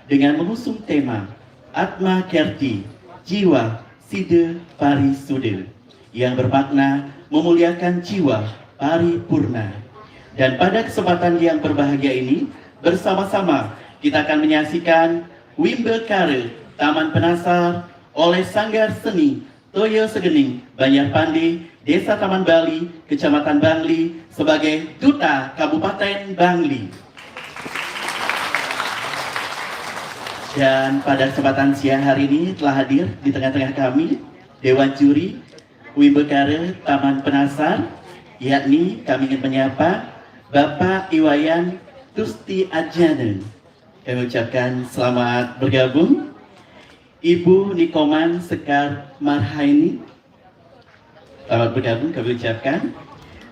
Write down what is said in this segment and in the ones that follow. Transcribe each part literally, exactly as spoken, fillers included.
dengan mengusung tema Atma Kerti, Jiwa Sida Parisuda, yang bermakna memuliakan jiwa paripurna. Dan pada kesempatan yang berbahagia ini, bersama-sama kita akan menyaksikan Wimbakara Taman Penasar oleh Sanggar Seni Toyo Segening, Banjar Pande, Desa Taman Bali, Kecamatan Bangli, sebagai Duta Kabupaten Bangli. Dan pada kesempatan siang hari ini telah hadir di tengah-tengah kami Dewan Juri Wimbakara Taman Penasar, yakni kami ingin menyapa Bapak Iwayan Tusti Ajana. Kami ucapkan selamat bergabung. Ibu Nikoman Sekar Marhaini, selamat bergabung kami ucapkan.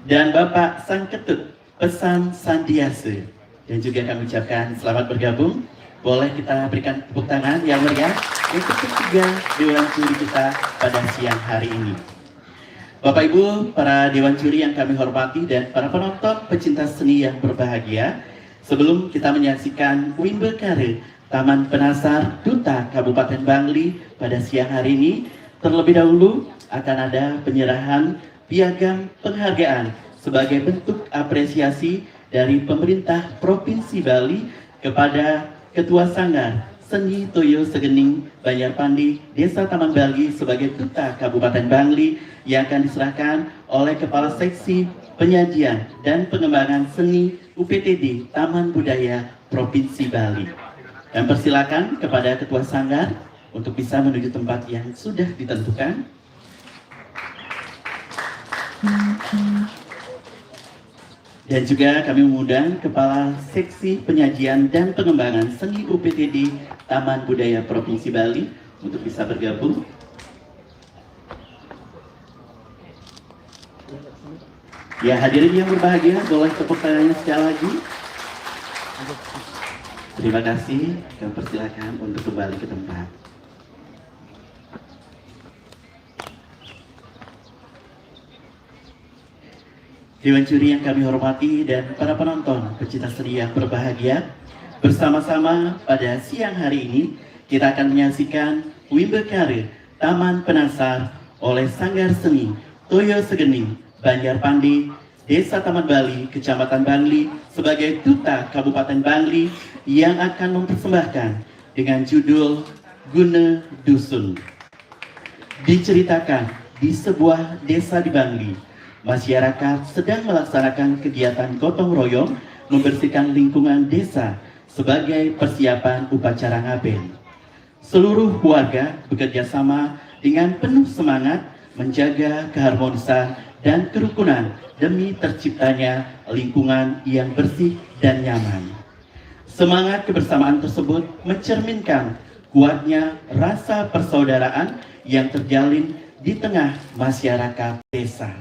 Dan Bapak Sangketut Pesan Sandiase, dan juga kami ucapkan selamat bergabung. Boleh kita berikan tepuk tangan yang meriah untuk ketiga dewan juri kita pada siang hari ini. Bapak Ibu, para dewan juri yang kami hormati dan para penonton pecinta seni yang berbahagia, sebelum kita menyaksikan Wimbakara Taman Penasar Duta Kabupaten Bangli pada siang hari ini, terlebih dahulu akan ada penyerahan piagam penghargaan sebagai bentuk apresiasi dari pemerintah Provinsi Bali kepada Ketua Sanggar Seni Toyo Segening Banjar Pande Desa Taman Bali sebagai Duta Kabupaten Bangli, yang akan diserahkan oleh Kepala Seksi Penyajian dan Pengembangan Seni U P T D Taman Budaya Provinsi Bali. Dan persilakan kepada Ketua Sanggar untuk bisa menuju tempat yang sudah ditentukan. Dan juga kami mengundang Kepala Seksi Penyajian dan Pengembangan Seni U P T D Taman Budaya Provinsi Bali untuk bisa bergabung. Ya, hadirin yang berbahagia, boleh tepuk tangannya sekali lagi. Terima kasih, kami persilakan untuk kembali ke tempat. Dewan juri yang kami hormati dan para penonton pecinta seni yang berbahagia, bersama-sama pada siang hari ini kita akan menyaksikan Wimbakara Taman Penasar oleh Sanggar Seni Toyo Segening Banjar Pande Desa Taman Bali, Kecamatan Bangli, sebagai Duta Kabupaten Bangli yang akan mempersembahkan dengan judul Guna Dusun. Diceritakan di sebuah desa di Bangli, masyarakat sedang melaksanakan kegiatan gotong royong membersihkan lingkungan desa sebagai persiapan upacara ngaben. Seluruh warga bekerja sama dengan penuh semangat menjaga keharmonisan dan kerukunan demi terciptanya lingkungan yang bersih dan nyaman. Semangat kebersamaan tersebut mencerminkan kuatnya rasa persaudaraan yang terjalin di tengah masyarakat desa.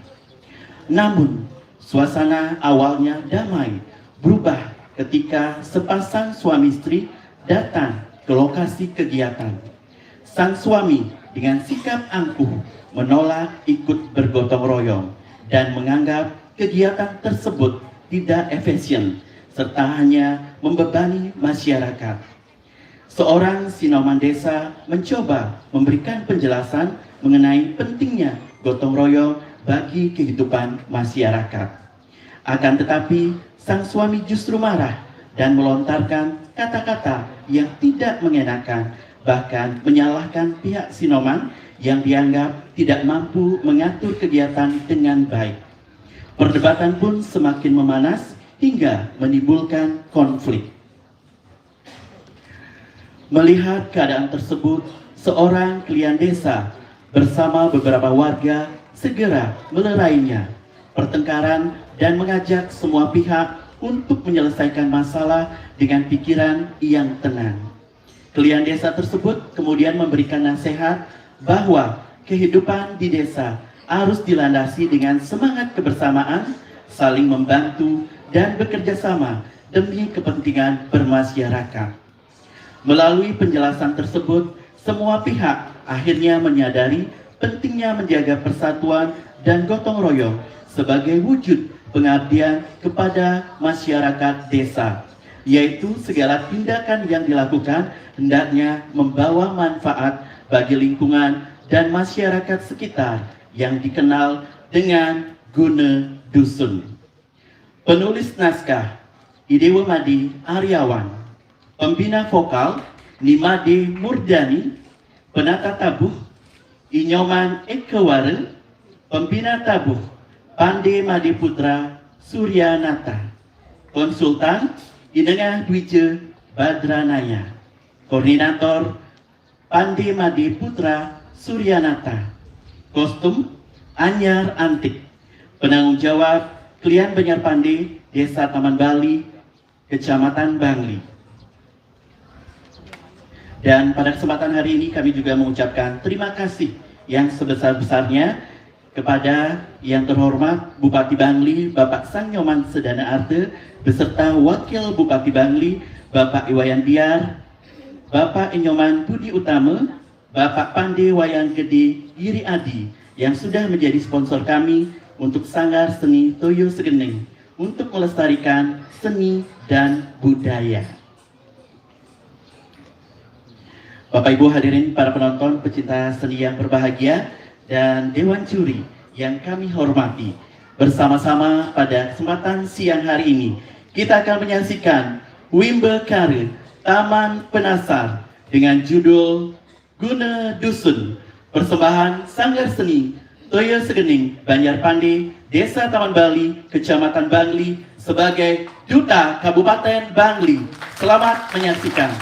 Namun, suasana awalnya damai berubah ketika sepasang suami istri datang ke lokasi kegiatan. Sang suami dengan sikap angkuh menolak ikut bergotong royong dan menganggap kegiatan tersebut tidak efisien serta hanya membebani masyarakat. Seorang sinoman desa mencoba memberikan penjelasan mengenai pentingnya gotong royong bagi kehidupan masyarakat. Akan tetapi, sang suami justru marah dan melontarkan kata-kata yang tidak mengenakan, bahkan menyalahkan pihak sinoman yang dianggap tidak mampu mengatur kegiatan dengan baik. Perdebatan pun semakin memanas hingga menimbulkan konflik. Melihat keadaan tersebut, seorang kelian desa bersama beberapa warga segera melerainya pertengkaran dan mengajak semua pihak untuk menyelesaikan masalah dengan pikiran yang tenang. Kelian desa tersebut kemudian memberikan nasihat bahwa kehidupan di desa harus dilandasi dengan semangat kebersamaan, saling membantu, dan bekerja sama demi kepentingan bermasyarakat. Melalui penjelasan tersebut, semua pihak akhirnya menyadari pentingnya menjaga persatuan dan gotong royong sebagai wujud pengabdian kepada masyarakat desa. yaitu segala tindakan yang dilakukan hendaknya membawa manfaat bagi lingkungan dan masyarakat sekitar yang dikenal dengan guna dusun. Penulis naskah, I Dewa Made Aryawan. Pembina vokal, Ni Made Murdani. Penata tabuh, I Nyoman Ekawara. Pembina tabuh, Pande Made Putra Suryanata. Konsultan, I Nengah Dwija Badranaya. Koordinator, Pande Made Putra Suryanata. Kostum, Anyar Antik. Penanggung jawab, Klian Banjar Pande, Desa Taman Bali, Kecamatan Bangli. Dan pada kesempatan hari ini kami juga mengucapkan terima kasih yang sebesar-besarnya kepada yang terhormat Bupati Bangli, Bapak Sang Nyoman Sedana Arte, beserta Wakil Bupati Bangli, Bapak Iwayan Biar, Bapak I Nyoman Budi Utama, Bapak Pande Wayang Gede Giri Adi, yang sudah menjadi sponsor kami untuk Sanggar Seni Toyo Segening untuk melestarikan seni dan budaya. Bapak Ibu hadirin, para penonton, pecinta seni yang berbahagia, dan Dewan Juri yang kami hormati, bersama-sama pada kesempatan siang hari ini kita akan menyaksikan Wimbe Kare Taman Penasar dengan judul Guna Dusun, persembahan Sanggar Seni Toyo Segening Banjar Pande, Desa Taman Bali, Kecamatan Bangli, sebagai Duta Kabupaten Bangli. Selamat menyaksikan.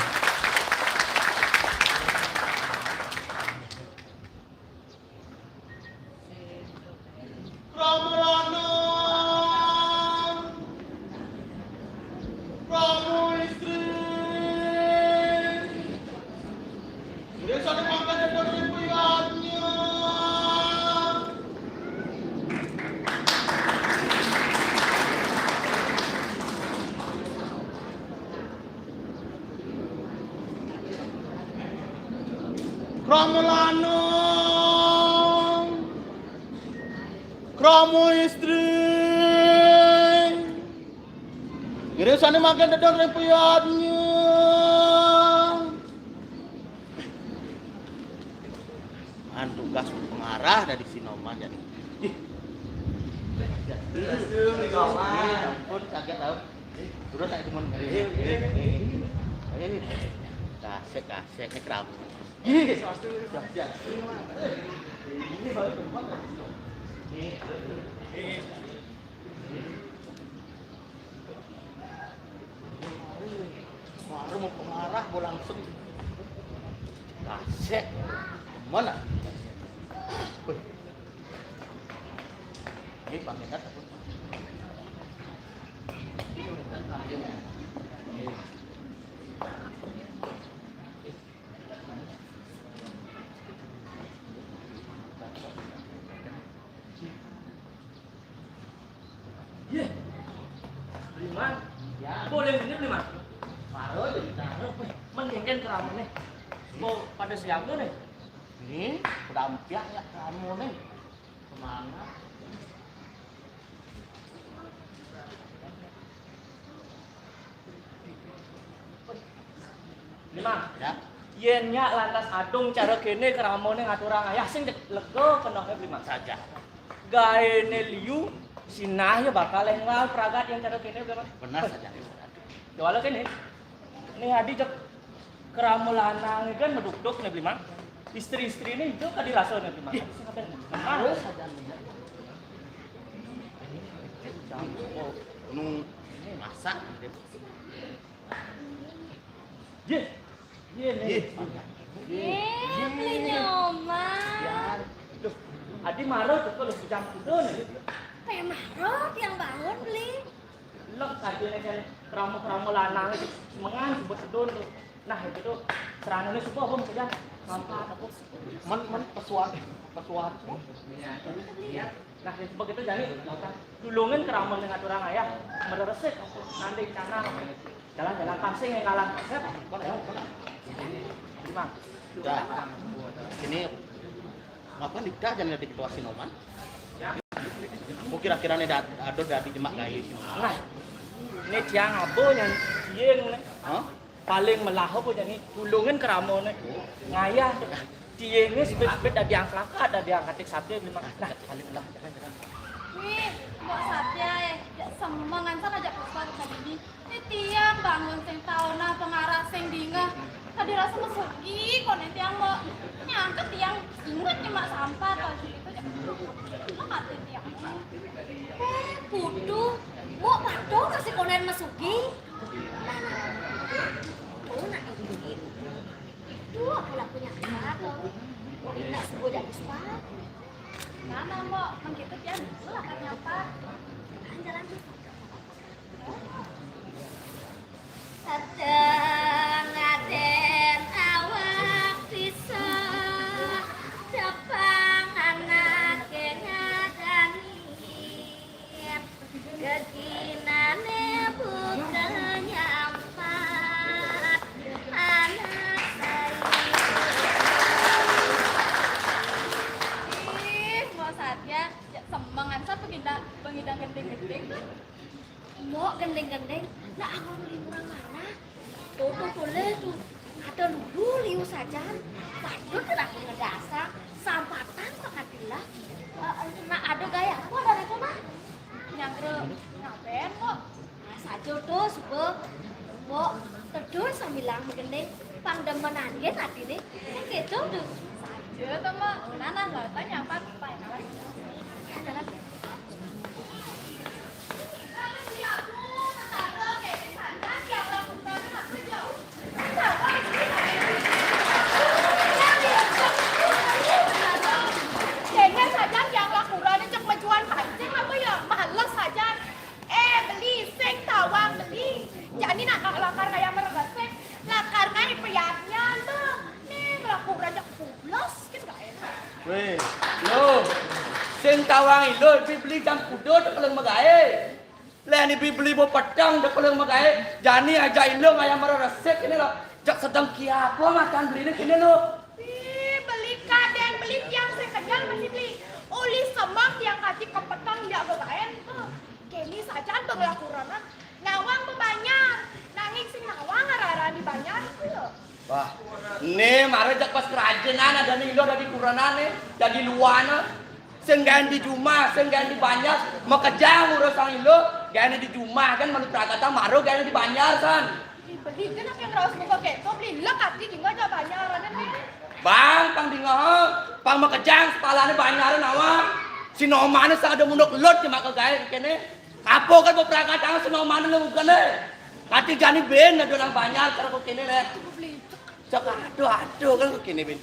Krama lanang, krama istri. Ngirisane mangkin dedon ring piyadnya. Man tugas pengarah dari si Noman jadi. Ih. Ampun, kaget tau. Terus saya cuma ini. Kasek, kasek, ini kerabu. Ih, siap, siap. Ini baru tempat. Baru mau pengarah, mau langsung. Kasek. Mana? Wih. Ini pakai kata. Yeh. Beli Man. Ya. Boleh ini beli Man. Baru aja bicara. Wih, mendingan ke Ramon nih. Mau pada siapa nih? Ini udah ampiak ya Ramon nih. Semangat. Limang. Ya. Yen nyak lantas adung cara kene kramane ngaturang ayah sing lega kenohe Limang. Saja. Gaene liu sinah ya bakal enggal pragat yen cara kene Limang. Benar saja. Ya wala kene. Ning adi jek krama lanang kan medukduk ne Limang. Istri-istri ne ijo kadi rasa ne Limang. Harus saja. Nu masak. Ye. Ye, ne. Ye. Ye, beli Nyoman. Adi maro tuh kalau sejam kuda ne. Pe maro tiang bangun beli. Lek kajene kan krama-krama lanang iki semengan sebut sedun tuh. Nah, itu tuh seranane subuh apa mesti jan? Men, men pesuan, pesuan. Nah, ya, sebab itu jani dulungan keramun dengan orang ayah mereresik nanti canang jalan-jalan pasing yang kalang. Siap? Terima. Dah. Ini apa nikah jani dadi ketua Sinoman? Aku kira-kira nih dat-, ada dadi jemak gaib. Nah, ini tiang apa yang Tiing né. Hah? Paling melah apa jani? Tulungin keramané. Ngayah. Tiingé sebit-sebit dadi angklakat, dadi angkatik saté memang. Nah, paling melah. Wih, Mbok Satya, eh. Ya, semengan sana ajak Puspa ke sini. Titiang bangun sing taunang, pengarah sing dingeh. Tadi rasa mesugi, koné tiang mau nyangka tiang inget nyemak sampah, kalau gitu, ya. Lo mati tiang. Eh, kudu. Mbok padha kasih koné mesugi. Nah, nah. Oh, nak ini. Itu aku lakunya apa tuh? Mbok ingat sebut jak Puspa. Nah, nah, Mbok, mengkitu tiang dulu lah kan nyapa. Jalan, jalan. Kadang aden awak bisa, capang anak ngadani. Geginané buka nyampat anak sai. Ih, Mbok Satya, ya semengan sa pengidang, pengidang gending-gending. Mbok gending-gending, nak awak uli murang mana? Tuh, tuh, tuh, lé, tuh. Ada lulu liu sajan. Waduh, kenapa ngedasa? Sampatan pangadilah. Eh, eh, nak ada gaya apa ada itu, Mak? Nyangkru ngapain kok? Nah, saja tuh, suba. Mbok, tedun sambilang gending. Pang demenan gén atiné. Kan gitu tuh. Saja tuh, Mak. Nah, nah, nggak tanya apa, apa yang kalah. Jalan. Kayaknya saja yang lakuran cek majuan pancing apa ya? Males saja. Eh, beli, sing tawang beli. Jani nak lakar kaya meregesik. Lakar kaya peyatnya tuh. Nih, lakuran cek pulas, kan gak enak. Wéh, lo. Sing tawang ilo, beli jam kudo, dekeling magaé. Lé ni beli bo petang, dekeling magaé. Jani aja ilo ngayam mara resik ini lo. Jak sedeng kiapa makan beli ini kini lo. Ih, beli kadén, beli tiang sing kenyal masih beli. Uli semang tiang kaji kepetang jak begaén. Kini sajan bengelakuran. Nawang bebanyar. Nanging sing nawang arah-arah di banyar. Wah, né mara jak pas kerajenan ada né ilo dadi kurenan né, dadi luana. Sing gaén di jumah, sing gaén di banjar, makejang ngurusang ilo, gaéné di jumah kan mani pragatan mara gaéné di banjar san. Beli kan apa yang raus buka keto, beli lek ati jingga aja banjar ada né. Bang, pang dingeh, pang makejang sepalané banjar nawang. Si Nomané sang ada munduk lut cuma ke gaé kéné. Apa kan bepragatan si Nomané lu kéné. Ati jani bin ada nang banjar karo kéné lé. Cak aduh, aduh, kan kéné, Ben.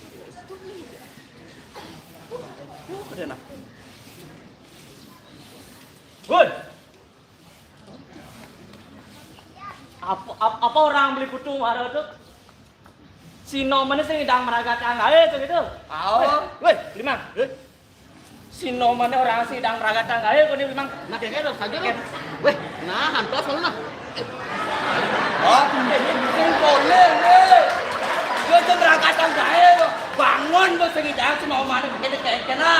Duh, ada nak. Woi. Apa, apa, apa orang beli putu mara tuh? Si Nomané sing idang meragat anggaé tuh gitu. Awo. Woi, woi, Limang. Eh? Si Nomané orang sidang meragatang gaé koné memang. Nah, kayak gitu saja lo. Wéh, nah, hantos lo nah. Oh, sing boleh, wéh. Yo, itu meragatang gaé lo. Bangun lo sing idang si Nomané kéné kéné.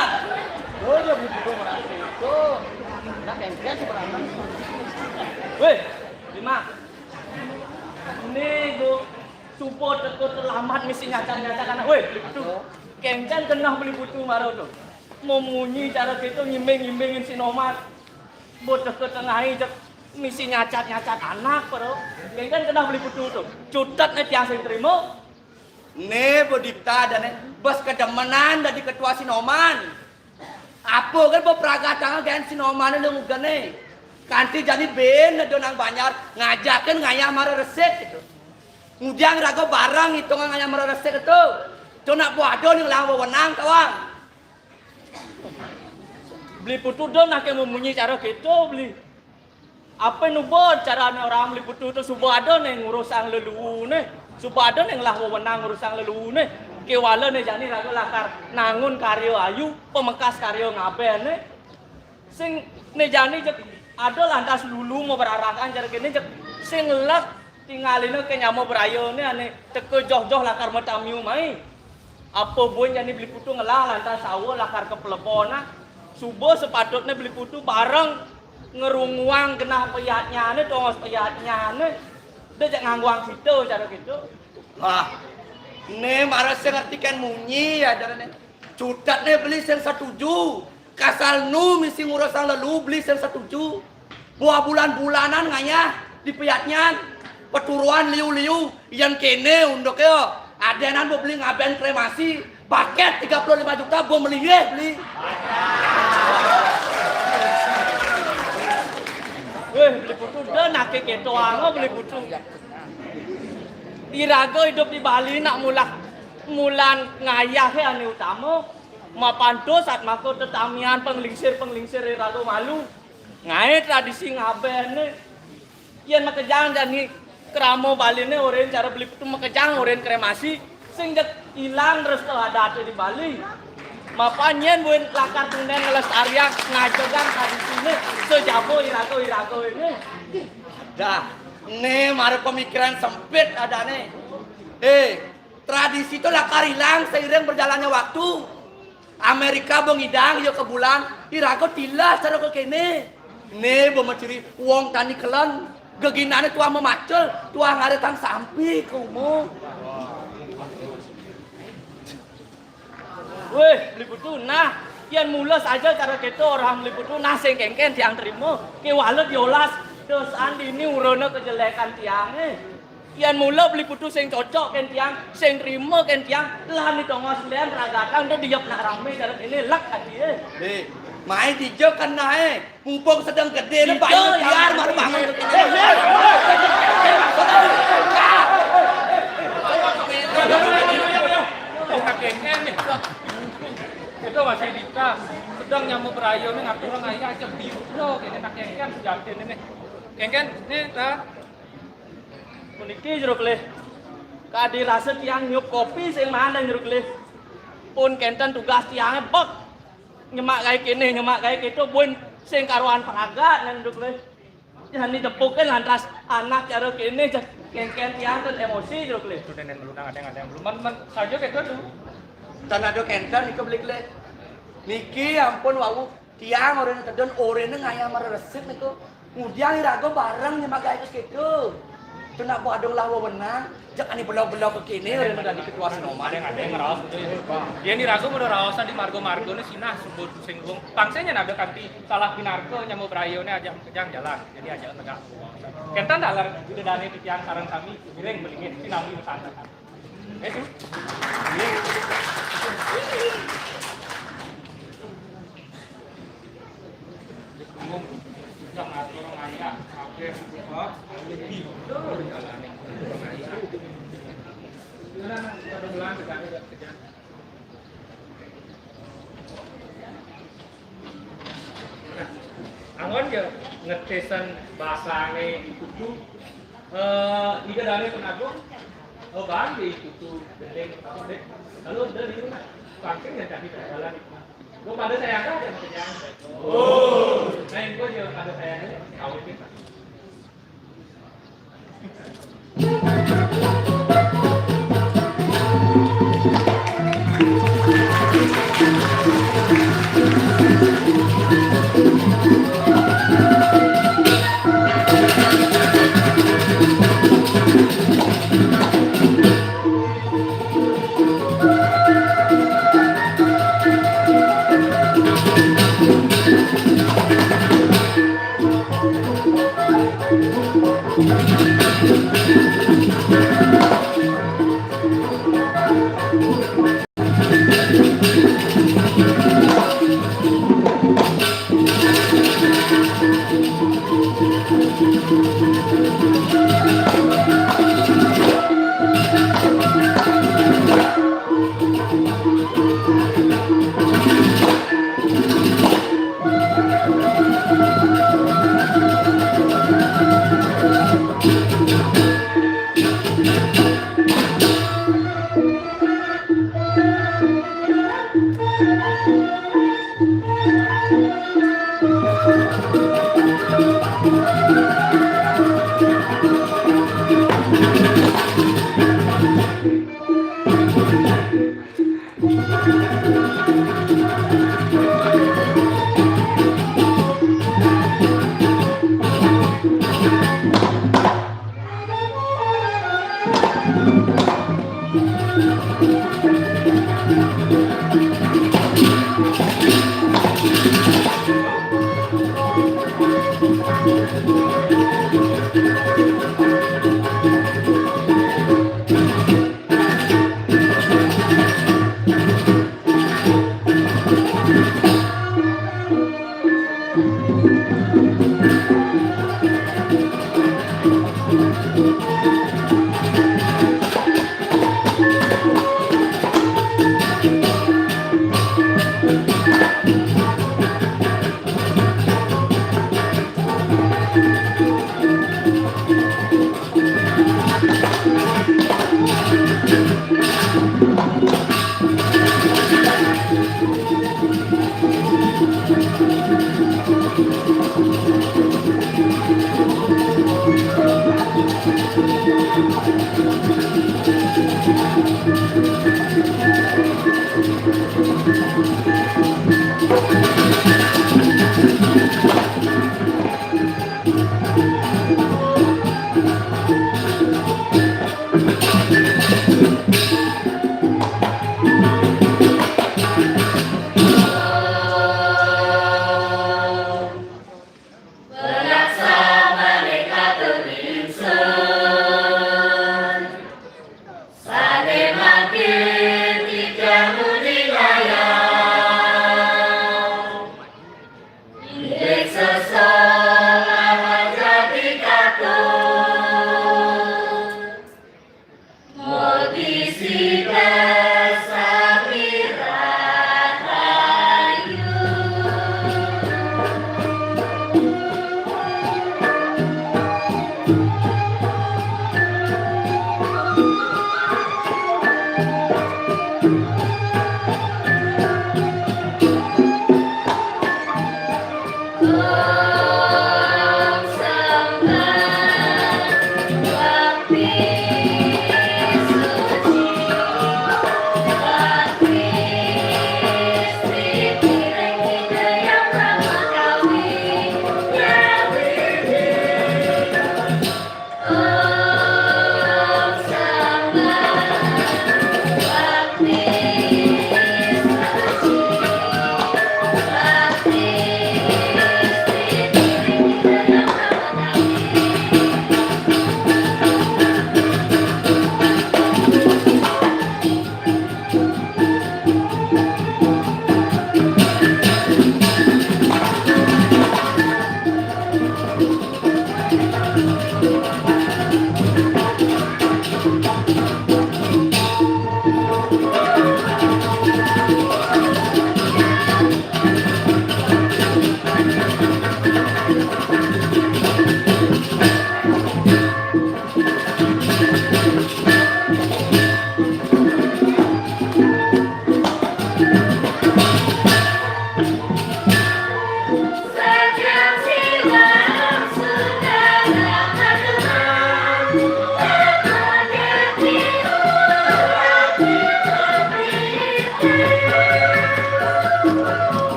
Oh, dia butuh merasa itu. Nah, kayak gitu sih berantem. Wéh, Limang. Ini gua suba teka terlambat misi nyacat-nyacat anak. Wéh, itu. Kéngkén keneh beli putu mara tuh. Memunyi cara kéto ngimbing-ngimbingin si Noman. Mbok teka tengah hari cek misi nyacat-nyacat anak, Bro. Kéngkén keneh beli putu tuh. Cutet né tiang sing trima. Né, Mbok Dipta adané bes kedemenan dadi ketua si Noman. Apa kan mbok pragatanga gaén si Nomané lu ngugené. Kanti jani bin ada nang banjar ngajakin ngayah mara resik gitu. Ngudiang raga bareng ngitungan ngayah mara resik itu. Cuma mbok ada ning lang wewenang tawang. Beli putu dong nak memunyi cara kéto, beli. Apa nuba carané orang beli putu tu suba ada né ngurusang leluhuné, suba ada né ngelah wewenang ngurusang leluhuné. Kéwala né jani raga lakar nangun karya ayu, pemekas karya ngabéné. Sing né jani jeg ada lantas lulu mau berarakan cara kéné jeg sing lek tingalina ke nyama berayané ané teka joh-joh lakar matamiu mai. Apa buin jani beli putu ngelah lantas sawa lakar ke pelebon ah. Suba sepatutné beli putu bareng ngerunguang genah peyatnyané, tongos peyatnyané. Dia jak ngangguang kita cara gitu. Wah, né mara sing ngartikan munyi ya, darané. Cutet né beli sing satuju. Kasal nu misi ngurusang lelu beli sing satuju. Buah bulan-bulanan ngayah di piatnyan. Peturuan liu-liu, yan kéné unduk ya. Adénan mau beli ngabén krémasi, paket tiga puluh lima juta, gua melié beli. Wéh, beli putu, dah naké kéto anga beli putu. Iraga idup di Bali nak mulah mulan ngayahé ané utama. Mapan to satmaka tetamian panglingsir-panglingsir iraga malu. Ngaé tradisi ngabéné. Yén makejang jani krama Baliné orén cara beli putu makejang orén krémasi. Sing jeg ilang restu adaté di Bali. Mapan yén buin lakar tundén ngelestariang ngajegang tradisiné sejaba iraga-iraga ini. Dah, né mara pemikiran sempit adané. Eh, tradisi to lakar ilang seiring berjalannya waktu. Amérika ba ngidang ya ka bulan, iraga tilas cara ka kéné. Né ba maciri wong tani kelen, geginané tuah mamacul, tuah ngarétang sampi ka uma. Wéh, beli putu, nah, yén mula saja cara kéto orang beli putu, nah sing kénkén tiang trima. Kéwala diolas, dosaan dini urana kejelekan tiangé. Yén mula beli putu sing cocok kén tiang, sing trima kén tiang, lan di tongos lén ragatang, ento diep nak ramé cara kéné, lek atié. Bé, mai dija kenaé. Mumpung sedeng gedé né, payu liar, mara bangun. Nak kénkén nih. Itu masih Dita. Sedeng nyama braya nih, ngatur orang ayah aja biu. Loh, ini nak kénkén sejati nih. Kénkén, nih, ta. Puniki, Jero Kelih. Kadi rasa tiang ngiup kopi sing mana, Jero Kelih. Pun kénten tugas tiangé bek. Nyemak gaé kéné, nyemak gaé kéto, buin sing karuan pragat, nang Jero Kelih. Jani tepukin lantas anak cara kéné, kénkén tiang ten emosi, Jero Kelih. Itu nenek melunang, ada yang, ada yang belum. Men, men, saja kéto tuh. Tan ada kénten, iko beli Kelih. Niki ampun wau. Tiang orén tedun, orén ngayah mareresik niku. Ngudiang iraga bareng nyemak gaé kéto. Kena badung lah wewenang, jak ani belog-belog ka kéné, orén dadi ketua sinoman. Ada yang, ada yang ngeraos gitu ya. Yén iraga mara raosan di marga-marga né sinah sebut sing luung. Pangsénya ada kanti salah pinarka nyama braya né ajak makejang jalan. Jadi ajak tegak. Kénten taler Ida Dané titiang sareng sami ngiring belinggih sinambi pesan. Anggon ya ngetesang basangé I Putu. Eh, Ida Dané Penagung. Oh, bang, I Putu gending apa deh? Lalu udah di rumah. Pangkeng ya tadi jalan. Gua pada saya aja kerjaan. Oh, nah, gua juga pada saya aja. Tahu itu.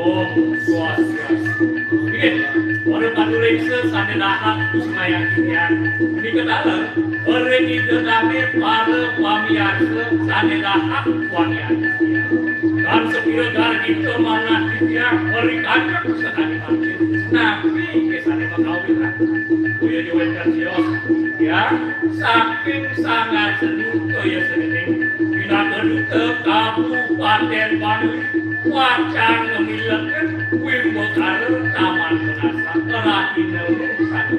Om Swastiastu. Inggih, para panureksa sane dahat kusumayang titiang. Menika taler, ring Ida Dane para pamiarsa sane dahat wangiang titiang. Tan sepira gargita manah titiang, ring kanjeng sakadi mangkin. Napi ke sane makawinan? Boya ja wenten sios titiang, saking Sanggar Seni Toya Senening, pinaka duta Kabupaten Baduy, wacang ngamiletin wimbakara Taman Wenasa, rahina sane.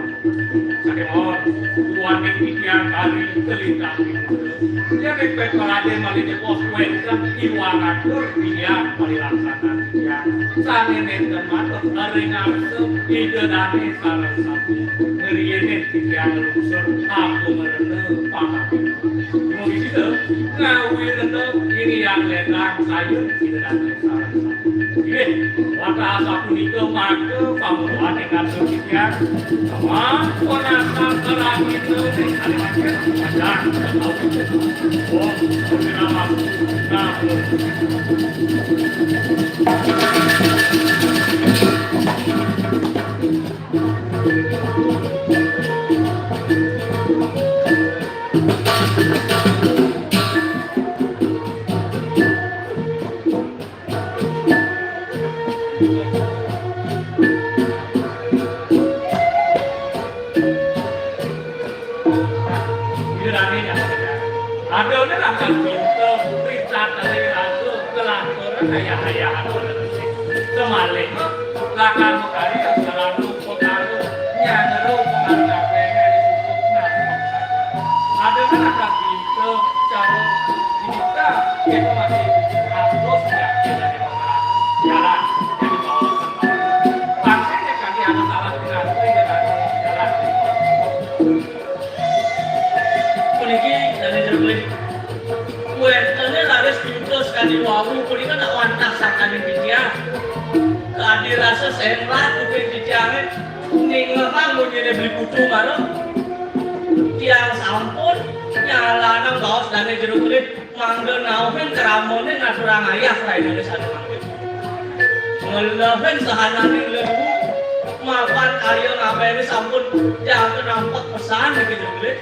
Sakemawon, duaning titiang kari kalintang pinuda. Yen ring peparaden malih jebos wenten iwang atur titiang parilaksana titiang. Sane nenten manut ring ngarsa Ida Dane sareng sami. Ngriinin titiang nglungsur agung rena pangapti. Dumugi sida ngawirena ing Hyang Ledang kayun Ida Dane sareng sami. Inggih, wantah asapunika mangda pamuruan ingkang sugih titiang. Sampun asal karahina ing Kalimantan. Ajang. Om Purnama. Nah. Ida dane nyata. Ada ne lakar pinta, pritah kali raga, kelanturan ayah-ayahan orang. Semalih, lakar makari, selalu pekaru, nyangero, pengaruh kabeh, disebut, nah, ada ne lakar pinta, cara, kita, kita masih harus, ya, kita jalan, jadi mau. Puniki dane jero kelih. Wénténé raris pintos kadi wau, punika nak wantah sakaning titiang. Kadi rasa sénrat kuping titiangé, ningehang munyiné Beli Putu mara. Tiang sampun nyalanang baos dané jero kelih, mangda nauhin kramané ngaturang ayah rainané sané mangkin. Ngelehin sahananing leluhur, mapan karya ngabéné sampun tiang nampek pesan niki jero kelih.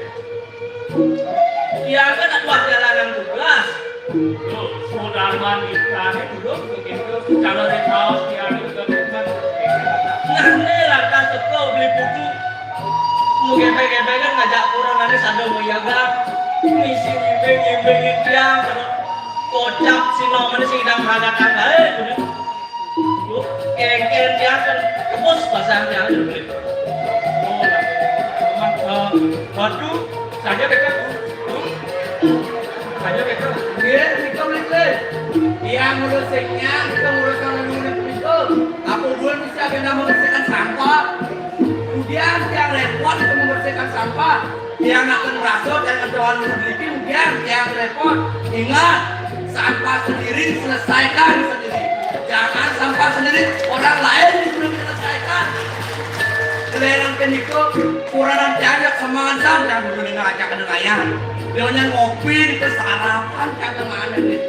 Tiang kan aduh jalanan tugas. Loh, Sudarman istrane dulu begitu, kalau dia tahu tiang itu komitmen. Nganti lantas teko Beli Putu. Mungkin pengen-pengen ngajak kurang nanti sadar mau jaga. Misi ngimbing-ngimbing tiang. Kocap si nomor sing idang hangat-hangat. Eh, udah. Kéngkén tiang kan kebus pasang tiang dulu. Oh, eh, waduh, saja kita. Saja kita. Nggih, nika mriki. Tiang ngurus sing nyang, kita ngurus kang ngurus nika. Apa buan mesti agenda membersihkan sampah? Kemudian tiang repot itu membersihkan sampah. Tiang akan merasa dan kedoan memiliki, kemudian tiang repot. Ingat, sampah sendiri selesaikan sendiri. Jangan sampah sendiri orang lain disuruh menyelesaikan. Giliran ke niku, kurang tiang semangat dan dulu dengan ajak dengan ayah. Dia ngopi, kesarapan kagak mana nih.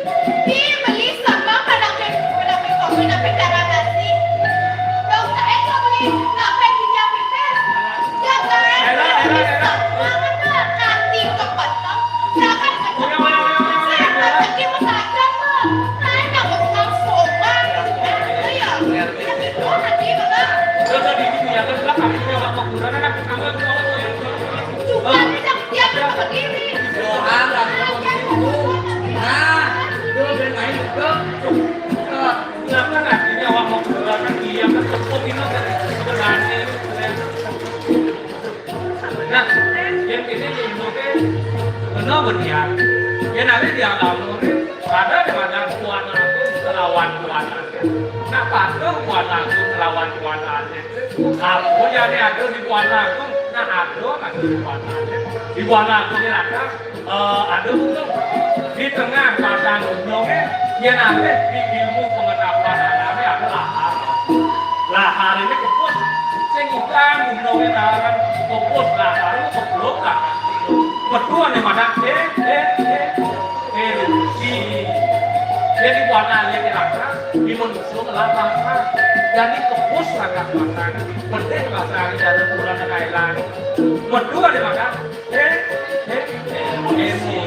Ih, beli sama pada beli, pada beli kopi, tapi darah nasi. Dong, saya nggak beli, nggak pengen pinjam pipis. Ya kan? Beli sama, kan, nanti kepotong. Jangan kepotong. Saya nggak pergi, mau saja, Pak. Saya nggak mau pulang, sobat. Itu ya, ya, itu nanti, Bapak. Terus tadi itu ya, kan, Pak, artinya, Pak, kuburan, kan, kamu, kamu, kamu. Juga, tidak, dia kan berdiri. Doa, Pak. Nah, itu udah main, itu. Nah, kan artinya awak mau keluar kan iya kan, kok ini kan sebenarnya. Nah, yang ini untuk benar berdiam. Ya, nanti dia kamu ada di mana Tuhan aku kelawan Tuhan aku. Nah, patuh Tuhan aku kelawan Tuhan aku. Aku jadi ada di Tuhan aku. Nah, ada kan di Tuhan aku. Di Tuhan aku ini ada. Eh, aduh, di tengah batang gunungnya, dia nanti di ilmu pengetahuan alamnya ada lahar. Lahar ini kepus, sing ikang gunungnya narangan kepus, lahar itu keblok lah. Berdua nih pada, eh, eh, eh, eh, di, jadi warna dia di langkah, di manusia ngelah langkah. Jadi kepus langkah batang, penting bahasa di dalam bulan Thailand. Berdua nih pada, Eh, eh, eh, emosi.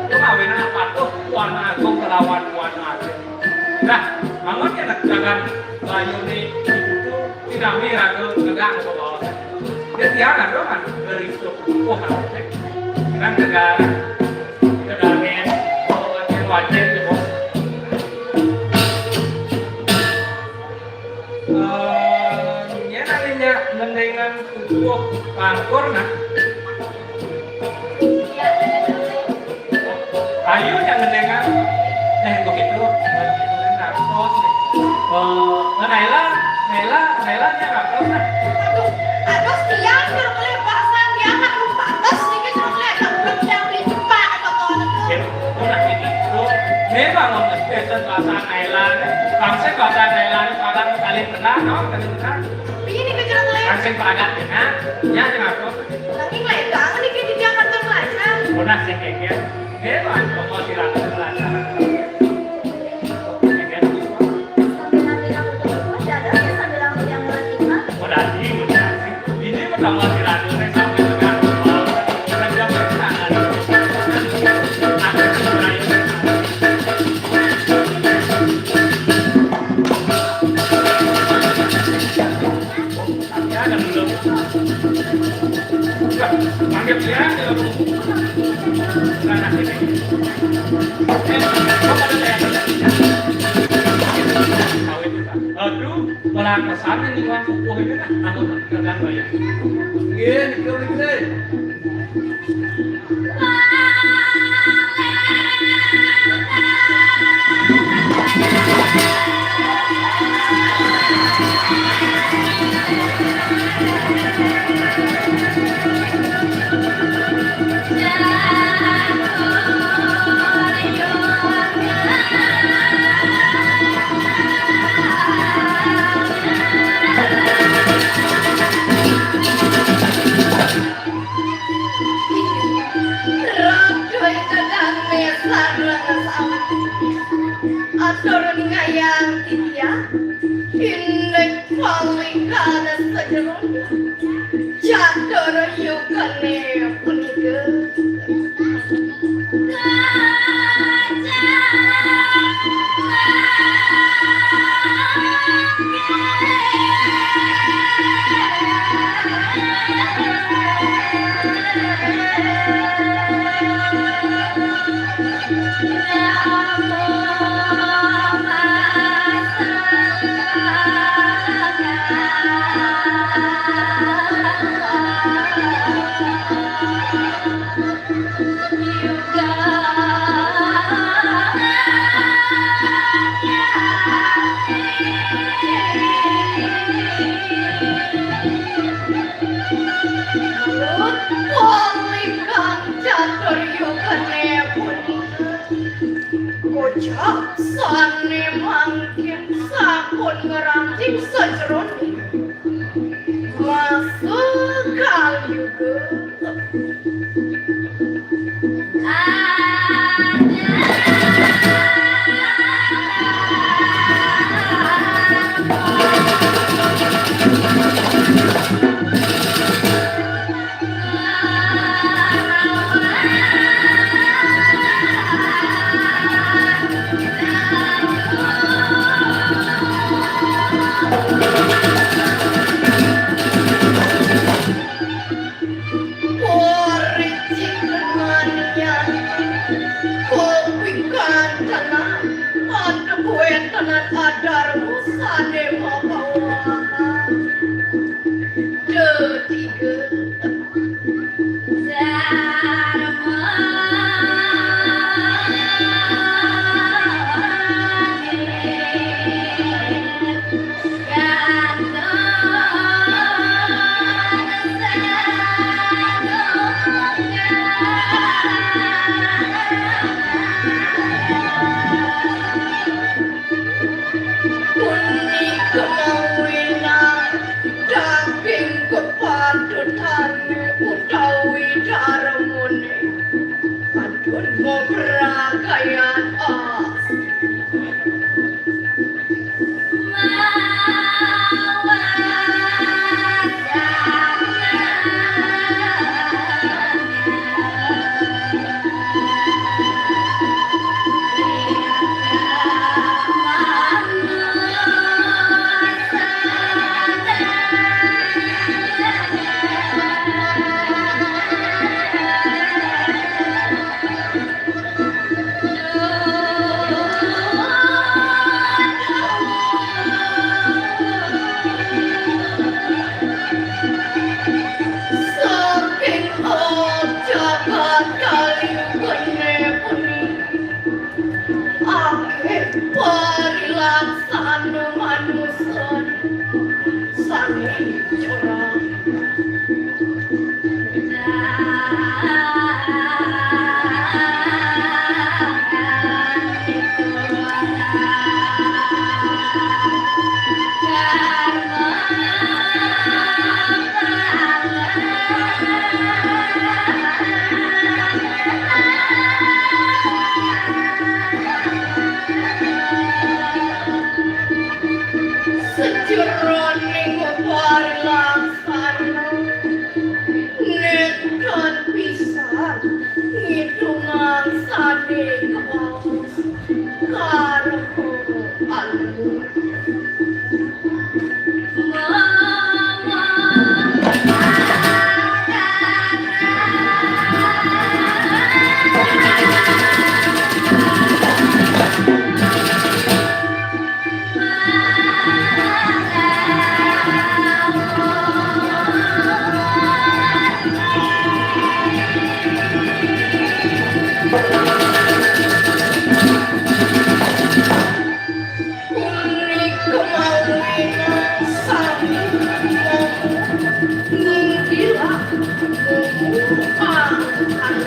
Itu kawinan patuh Wan Agung kelawan Wan Agung. Nah, amun kena jangan bayu ni itu tidak mira ke negak ke bawah. Dia tiada kan dari itu. Wah, kan negara, negara ni, oh, wajib, wajib, Eh, nya nalinya mendingan pupuh pangkur nah. Ayo nya mendingan. Eh, begitu. Nartos. Eh, Naila, Naila, Naila nya nartos nah. Aduh, aduh, siang jeruk lebar sang dia anak lupa tes dikit jeruk lebar. Aku bilang siang beli cepat atau kau anak tuh. Ya, udah gitu. Memang mau ngetes bahasa Thailand. Bangsa bahasa Thailand, Thailand kali pernah, no? Kali pernah. Iya, nih, kejelang lagi. Langsung pada, ya. Ya, kenapa? Lagi ngeledang nih, kayak di Jakarta Melajah. Pernah sih, kayaknya. Dia mah, pokoknya di Jakarta Melajah. Ya, kan? Sambil nanti aku tunggu, ada sambil aku yang melanjutkan. Udah, sih, udah, sih. Ini pertama di radio, nih, sampai dengan, eh, kerja bertahan. Aku sudah Aduh, malah kesannya nih, Bang. Pokoknya, nah, aku nggak bayar. Iya, betul, betul. Atur ngayang titiang, indik palikana sajeroning catur yugane punika. Wong ingkang catur yugane punika kocap sane mangkin sampun ngranting sajeroning masa kalyuga. Kopi kantenan, mantep wéntenan adarmu sané mapawahan. Ketiga. Punika mawinan daging kepatutan utawi darmane. Kantun maprakayan as. Saking jagat kalih weneh weneh, akeh parilaksana manusa sane curang. Sajeroning parilaksana, nénten pisan ngitungang sane kawaos. Karma alus. Punika mawinan sami nguntilah mumu pangkal.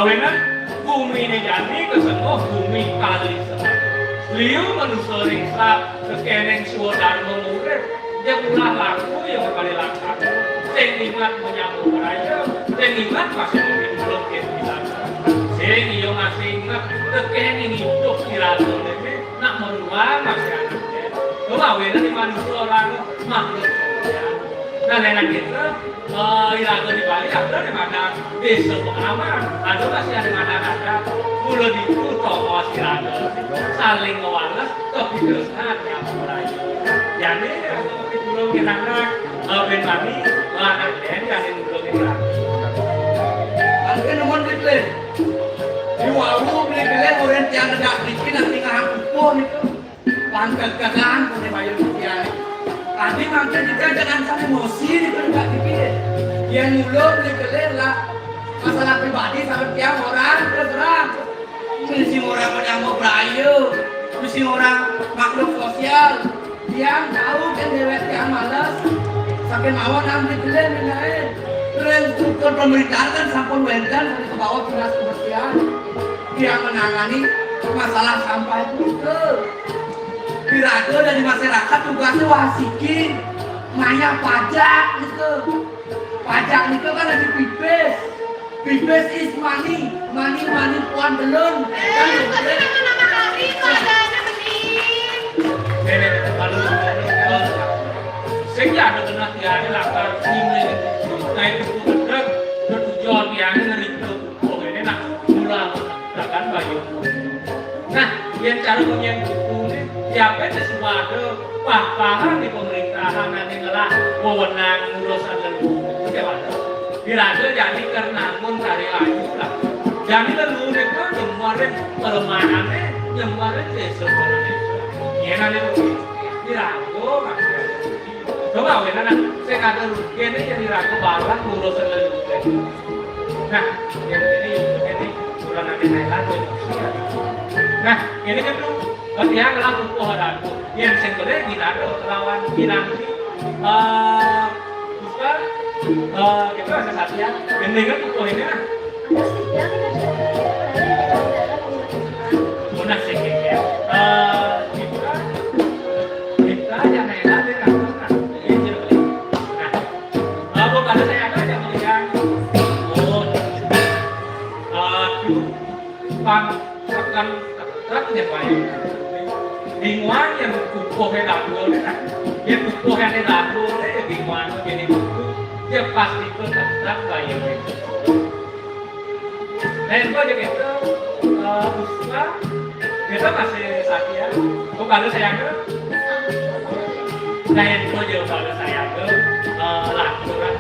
Awinan buminé jani kasengguh bumi kali semana. Liu manusa ring sab kakénten swadarma urip, jeg ulah laku ya kali laku. Sing inget manyama braya, sing inget masih mungkin belum kita. Sing iya masih inget kakénten idup iraga né, nak maruang masih anak. Tuh awinan di manusa orang makhluk. Nah, nenek kita, eh, iraga di Bali ada di mana desa pengaman, ada masih ada mana ada. Mula ditu tongos iraga saling ngewales, kepikiran yang mulai. Jani, aku pikir kita anak, eh, ben mani, anak den, yang ini belum kita. Angke nemen dikle. Di wawu beli kele, orang tiang negak bikin, nanti ngahang kukuh niku. Pangkekegan punya bayu tiang. Tadi mangke kita jangan sampai emosi di negak bikin. Yang mula beli kele lah masalah pribadi sama tiang orang, terus terang. Misi orang menyambut berayu, misi orang makhluk sosial. Tiang tahu kan dewek tiang males. Saking mawon nang dibeli minae. Ring struktur pemerintahan kan sampun wenten dari ke bawah dinas kebersihan. Tiang menangani masalah sampah itu ke. Iraga dari masyarakat tugasnya wasikin, mayar pajak gitu. Pajak niku kan lagi pipis. Pipis is money, money, money puan belum. Kan gitu. Nenek, kalau, eh, sing ya ada kena tiada lakar ini. Naik buku gedeg, udah tujuan tiada ngeri tuh. Oh, ini nak mula, kan bayu. Nah, yen cara nyen buku ini, siapa itu semua ada pah-pahan di pemerintahan nanti ngelah wewenang ngurusan leluru. Siapa ada? Diraja jadi karena mun kari ayu lah. Jadi leluru itu nyemuarin kelemahannya, nyemuarin desa. Yen ada diraja masih ada. Coba wena nak, sing ada rugi ini yang diraja balang ngurusan leluru. Nah, yang ini, ini kurang ada naik lagi. Nah, ini kan tuh, berarti ya, kalau kukuh ada aku. Yang sing boleh kita ada lawan kinanti. Eh, bukan, eh, kita ada satya. Yang dengan kukuh ini, nah. Mudah sih, ya. Eh, kita, kita yang naik lagi, nah. Ini, nah. Apa pada saya ada yang melihat? Oh, aduh, pang, tekan, tekan ya, Pak. Bingungan yang kukuh ya, dapur, ya. Ya, kukuh yang dapur, ya, bingungan jadi kukuh. Ya, pasti pun tetap bayar. Nah, itu aja gitu. Eh, Puspa, kita masih Satya. Kok kalau saya ke? Nah, itu aja kalau saya ke, eh, laporan.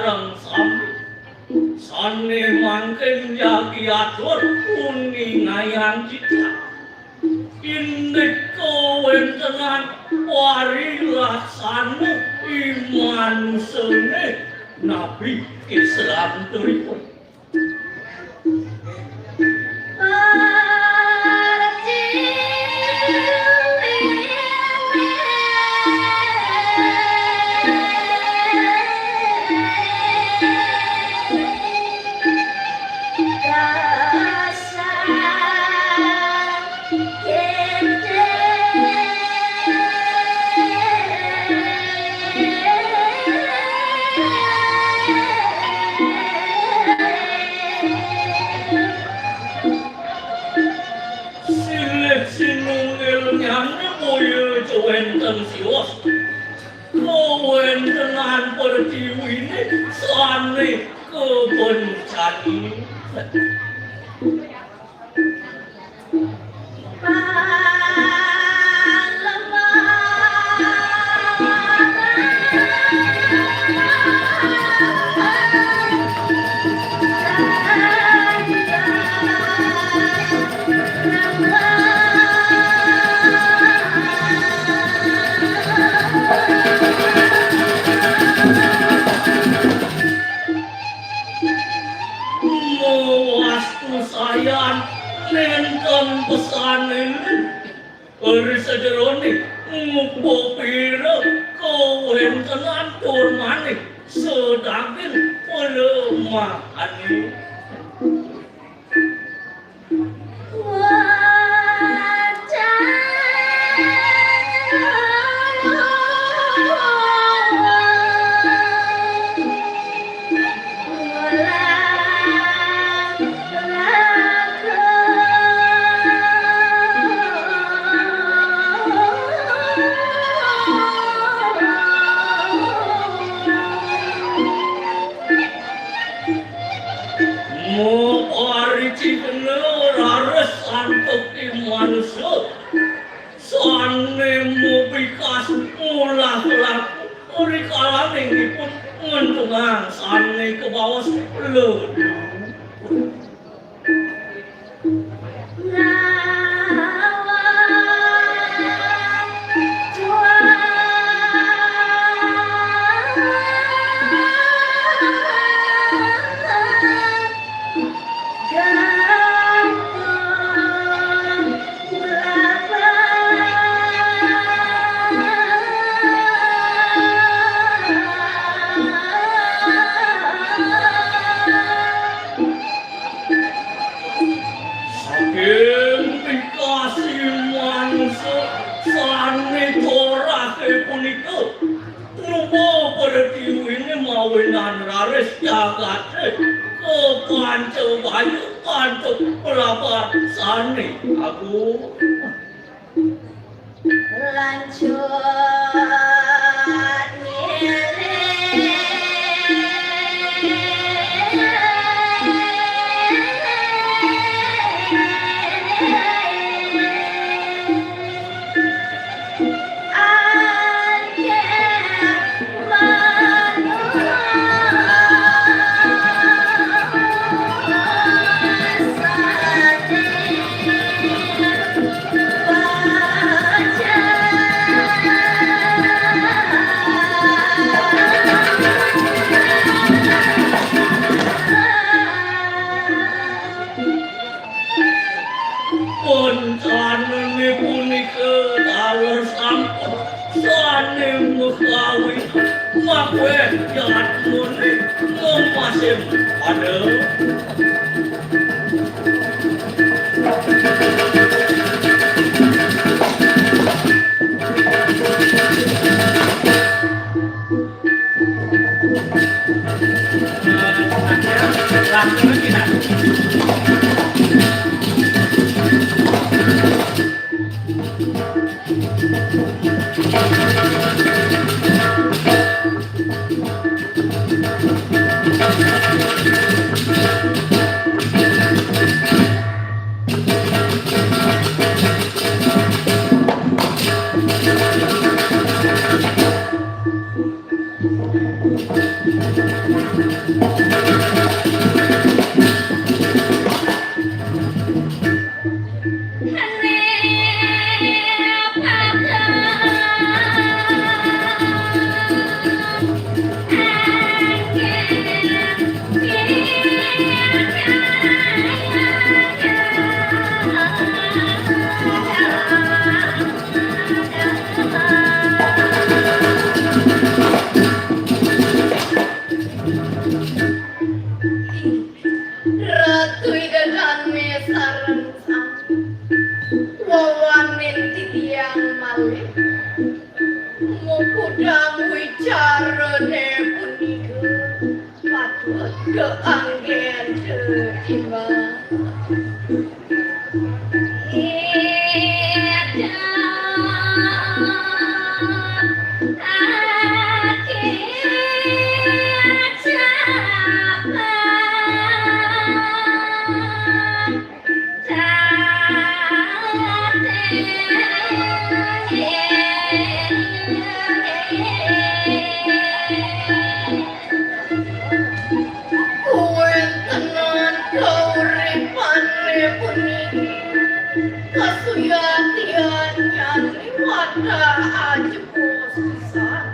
Sang sami sané mangkin jagi atur uningayang citra. Indik kawéntenan parilaksana i manusané napi kasalanturipun. Silih sinunggilnyané boya ja wénten sios. Kawéntenan pertiwiné sané kabencani. Mawastu sayan nénten pesané ri sajeroning ngupapira kawéntenan tur maning sadaging palemahané. Maparicikna raris antuk i manusa sané mabikas ngolah laku rikalaning ipun ngentungang sané kabaos ledu. Saking pikasi manusa sané torahé punika, rupa pertiwiné mawinan raris jagaté kapanca bayu antuk palabar sané agung. Lanjut ngiring. Pencanané punika taler sampun sané makawi, makweh jatmune memasin pada. Ratu Ida Dane sareng sami. Wawanen titiang malih mupudang wicarane punika patut kaanggen tetimbang. Kuwéntenan kauripane puniki kasuyatian nyati wadah ajebos pisan.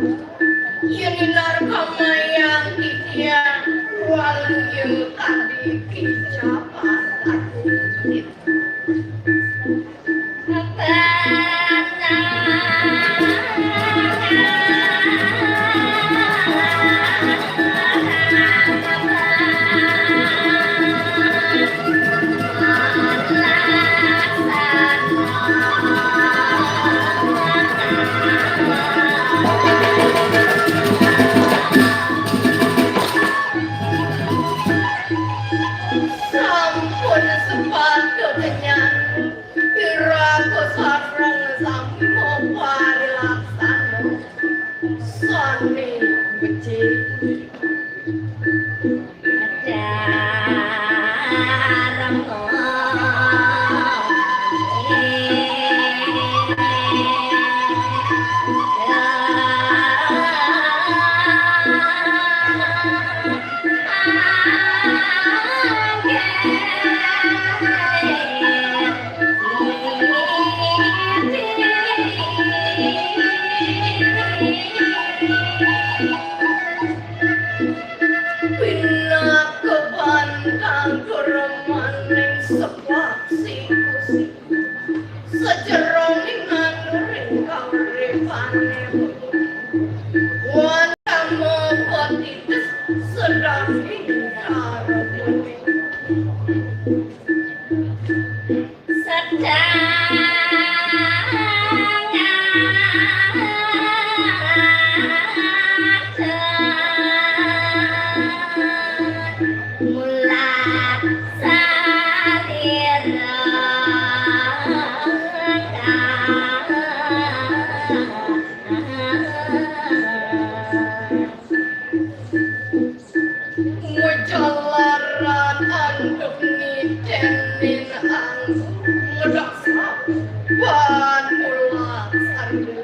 Yen inarkamayang titiang waluya kadi kicapan ati. Sampun sepatu kenyang. Iraga sareng sami maparilaksana sane becik. Pinaka bantang keremaning sepak siku-siku. Sajeroning nanduring kauripane puniki, wantah mapatitis sedang ing darabane. Sedang mulat salira. Ngejalaran anduk ngitenin anggur, ngedak saban mulat salira.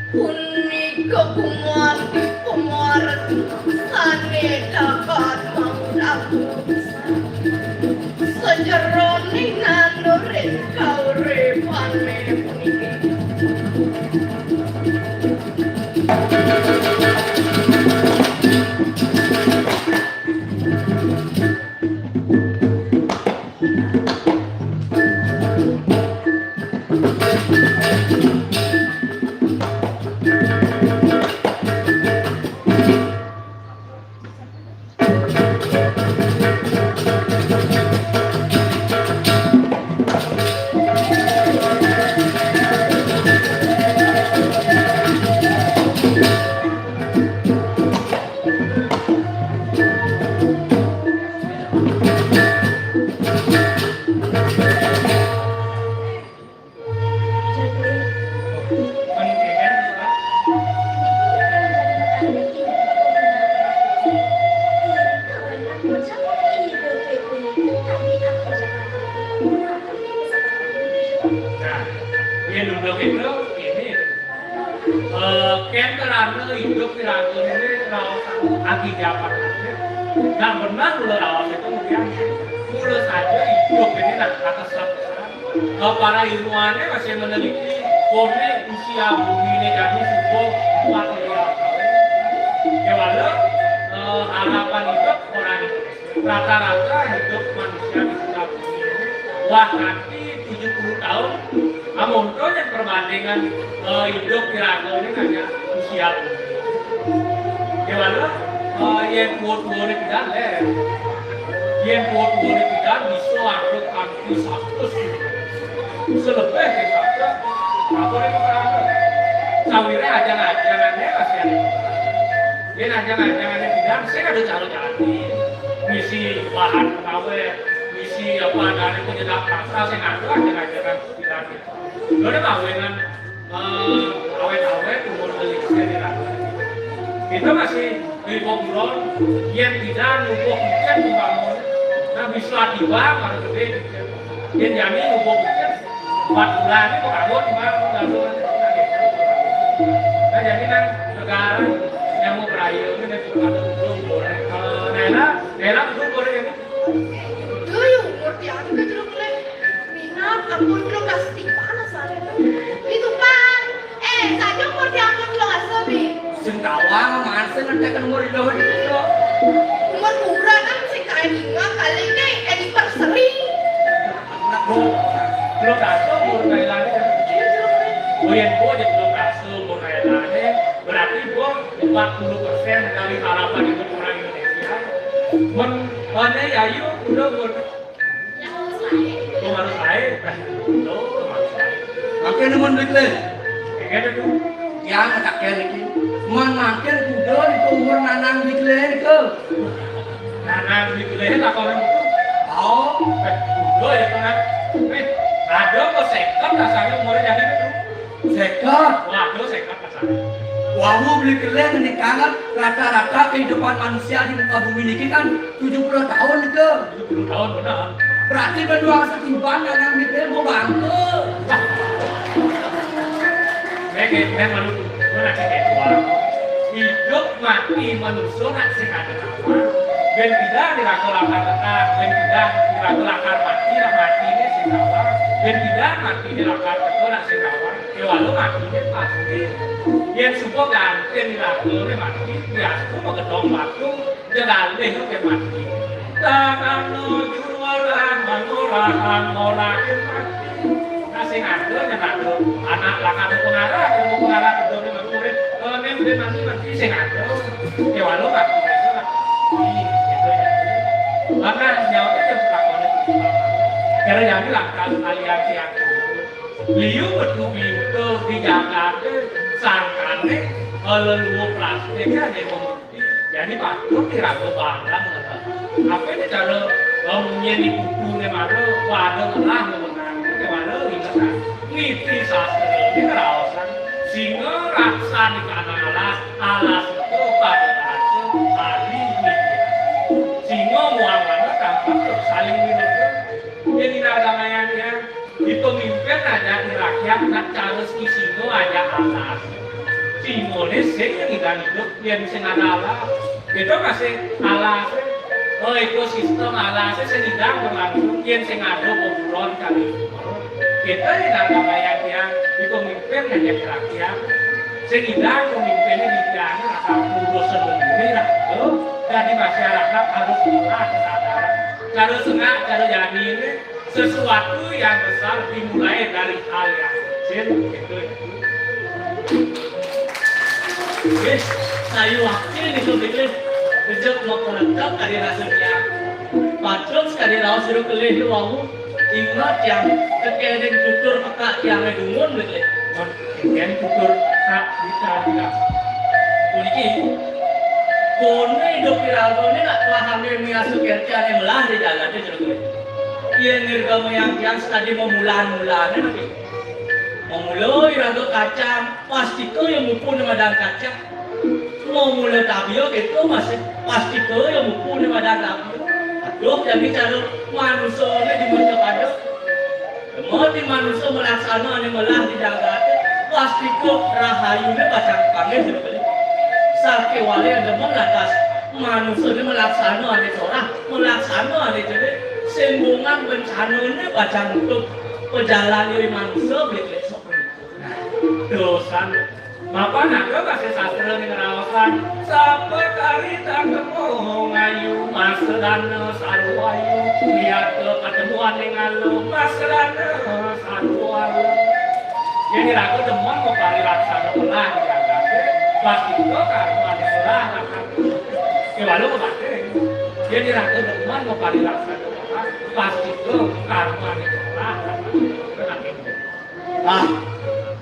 Punika gumanti pamargi sane dahat mangudakut. Sajeroning nanduring kauripane puniki. Idup iraga ini raos agi japat kabeh. Nah, benar mula raos itu kemudian mula saja idup ini nak kata sebab para ilmuannya masih meneliti kone usia bumi ini jadi subuh empat miliar tahun. Kewala eh, harapan hidup orang rata-rata hidup manusia di sekitar bumi ini wah nanti tujuh puluh tahun. Amun to nya perbandingan eh, hidup iraga ini hanya usia bumi. Kewala eh, yen tuwa-tuwane pidan le. Yen tuwa-tuwane pidan bisa angkut kanthi satus. Selebih ke satus. Apa nek ora? Sawire ajang-ajangane kasihan. Yen ajang-ajangane pidan sing ada cara-carane. Misi bahan pegawai, misi apa adane penyedap rasa sing ada ajang-ajangan pidan. Lho nek awenan eh, awet-awet umur beli kene lah. Kita masih di Bogor, yang tidak ngubuh hujan di bangun, nah bisa tiba kalau gede hujan. Yang jami ngubuh hujan, empat bulan ini kok kamu di bangun lalu. Nah jadi kan negara yang mau berayu ini kan cuma ada belum boleh. Eh, Nela, Nela belum boleh ini. Duh, umur tiang itu jeruk le. Minat, ampun, belum kasih timpal asalnya. Itu pan. Eh, saja umur tiang belum kasih bi. Sing tawang, mansen nanti akan umur itu itu. Umur murah kan sing kain ingat kali ini anniversary. Anak bu, belum kasih umur Thailand. Oh, yang bu aja belum kasih umur Thailand. Berarti bu empat puluh persen dari harapan hidup orang Indonesia. Men, mana ya yuk udah umur Tuh harus lain. Tuh harus lain. Oke, nemen duit le. Kayak gitu tuh. Yang tak kayak iki. Mon makin kuda di umur nanang duit le itu. Nanang duit le tak orang itu. Oh, eh, kuda ya kan. Eh, ada kok seket rasanya umurnya jadi itu. Seket. Waduh, seket rasanya. Wau beli kelih ngendikan rata-rata kehidupan manusia di muka bumi niki kan tujuh puluh tahun itu. Tujuh puluh tahun benar. Berarti berdua setiban yang mikir mau bangke. Kayak kayak malu tuh. Mana kayak tua. Hidup mati manusia nak sing ada nama. Ben tidak dirakolakan tetap, ben tidak dirakolakan mati lah mati ini sing kawan. Ben tidak mati dirakolakan tetap nak sing kawan. Ya walau mati ini pasti. Yang suka ganti dirakolakan mati, ya aku mau gedong waktu. Jelalih ke mati. Tanah nuju orang mengurang orang mati. Nah, sing ada nya ada anak lakar pengarah, ilmu pengarah itu nih murid. Kalau nih udah mati mati sing ada. Ya walau mati itu lah. Ih, gitu ya. Karena nyawa itu bukan oleh karena yang bilang kan aliansi yang liu betul itu di Jakarta sangkane kalau luwuk plastiknya ada yang Jadi patut diraga barang. Apa ini cara ngomongnya di buku ini mana? Pada menang menang ini mana ingat kan? Niti sastra ini ngeraosan singa raksa di tanah alas, alas itu pada rasa hari ini. Singa muang mana tampak saling minum. Jadi nagamayannya di pemimpin aja di rakyat nak cara si singa aja alas. Singa ini sing yang hidup yang sing ada alas. Itu masih alas. Oh, ekosistem alas sing hidang berlangsung yang sing ada pemulon kali. Kita ini nang kabayang yang di pemimpin ngajak rakyat. Sing hidang pemimpinnya di jalan asal urus sendiri lah. Tuh, jadi masyarakat harus punya kesadaran. Cara sengak, cara jadi ini sesuatu yang besar dimulai dari hal yang kecil gitu ya. Wis, sayu wakil niku bilih rejek maparéntah kadi rasa tiyang. Patut sekali raos jero kelih wau ingat yang kekening tutur pekak yang dungun bilih. Mon kekening tutur pekak bisa bilang. Puniki kone idup piralgone nak pahame miasu kerti ane melah di jalan di jero kelih. Yen nirga mayang tiyang sekadi memulan-mulane niki. Mamula iraga kacang, pastika ya mupu ne madan kacang. Mamula tabia gitu masih pastika ya mupu ne madan tabia. Aduh, jadi cara manusane di mata pada. Lemah di manusa melaksana ane melah di jagate, pastika rahayune pacang panggih sebetulnya. Sakéwala demen lantas manusa né malaksana ané solah, malaksana ané jelé, sing bungan bencanané pacang nutup pajalan ring manusa, beli besok. Dosan. Mapan ada kasih sastra né ngraosan, "Sapa kari tangkemo ngayu, masrana sarwa ayu, liat ketemuan ning alu, masrana sarwa ayu." Yén iraga demen maparilaksana melah di jagaté, pastika karmané melah lakar. Kéwala mabate. Yén iraga demen maparilaksana melah, pastika karmané melah lakar. Ah,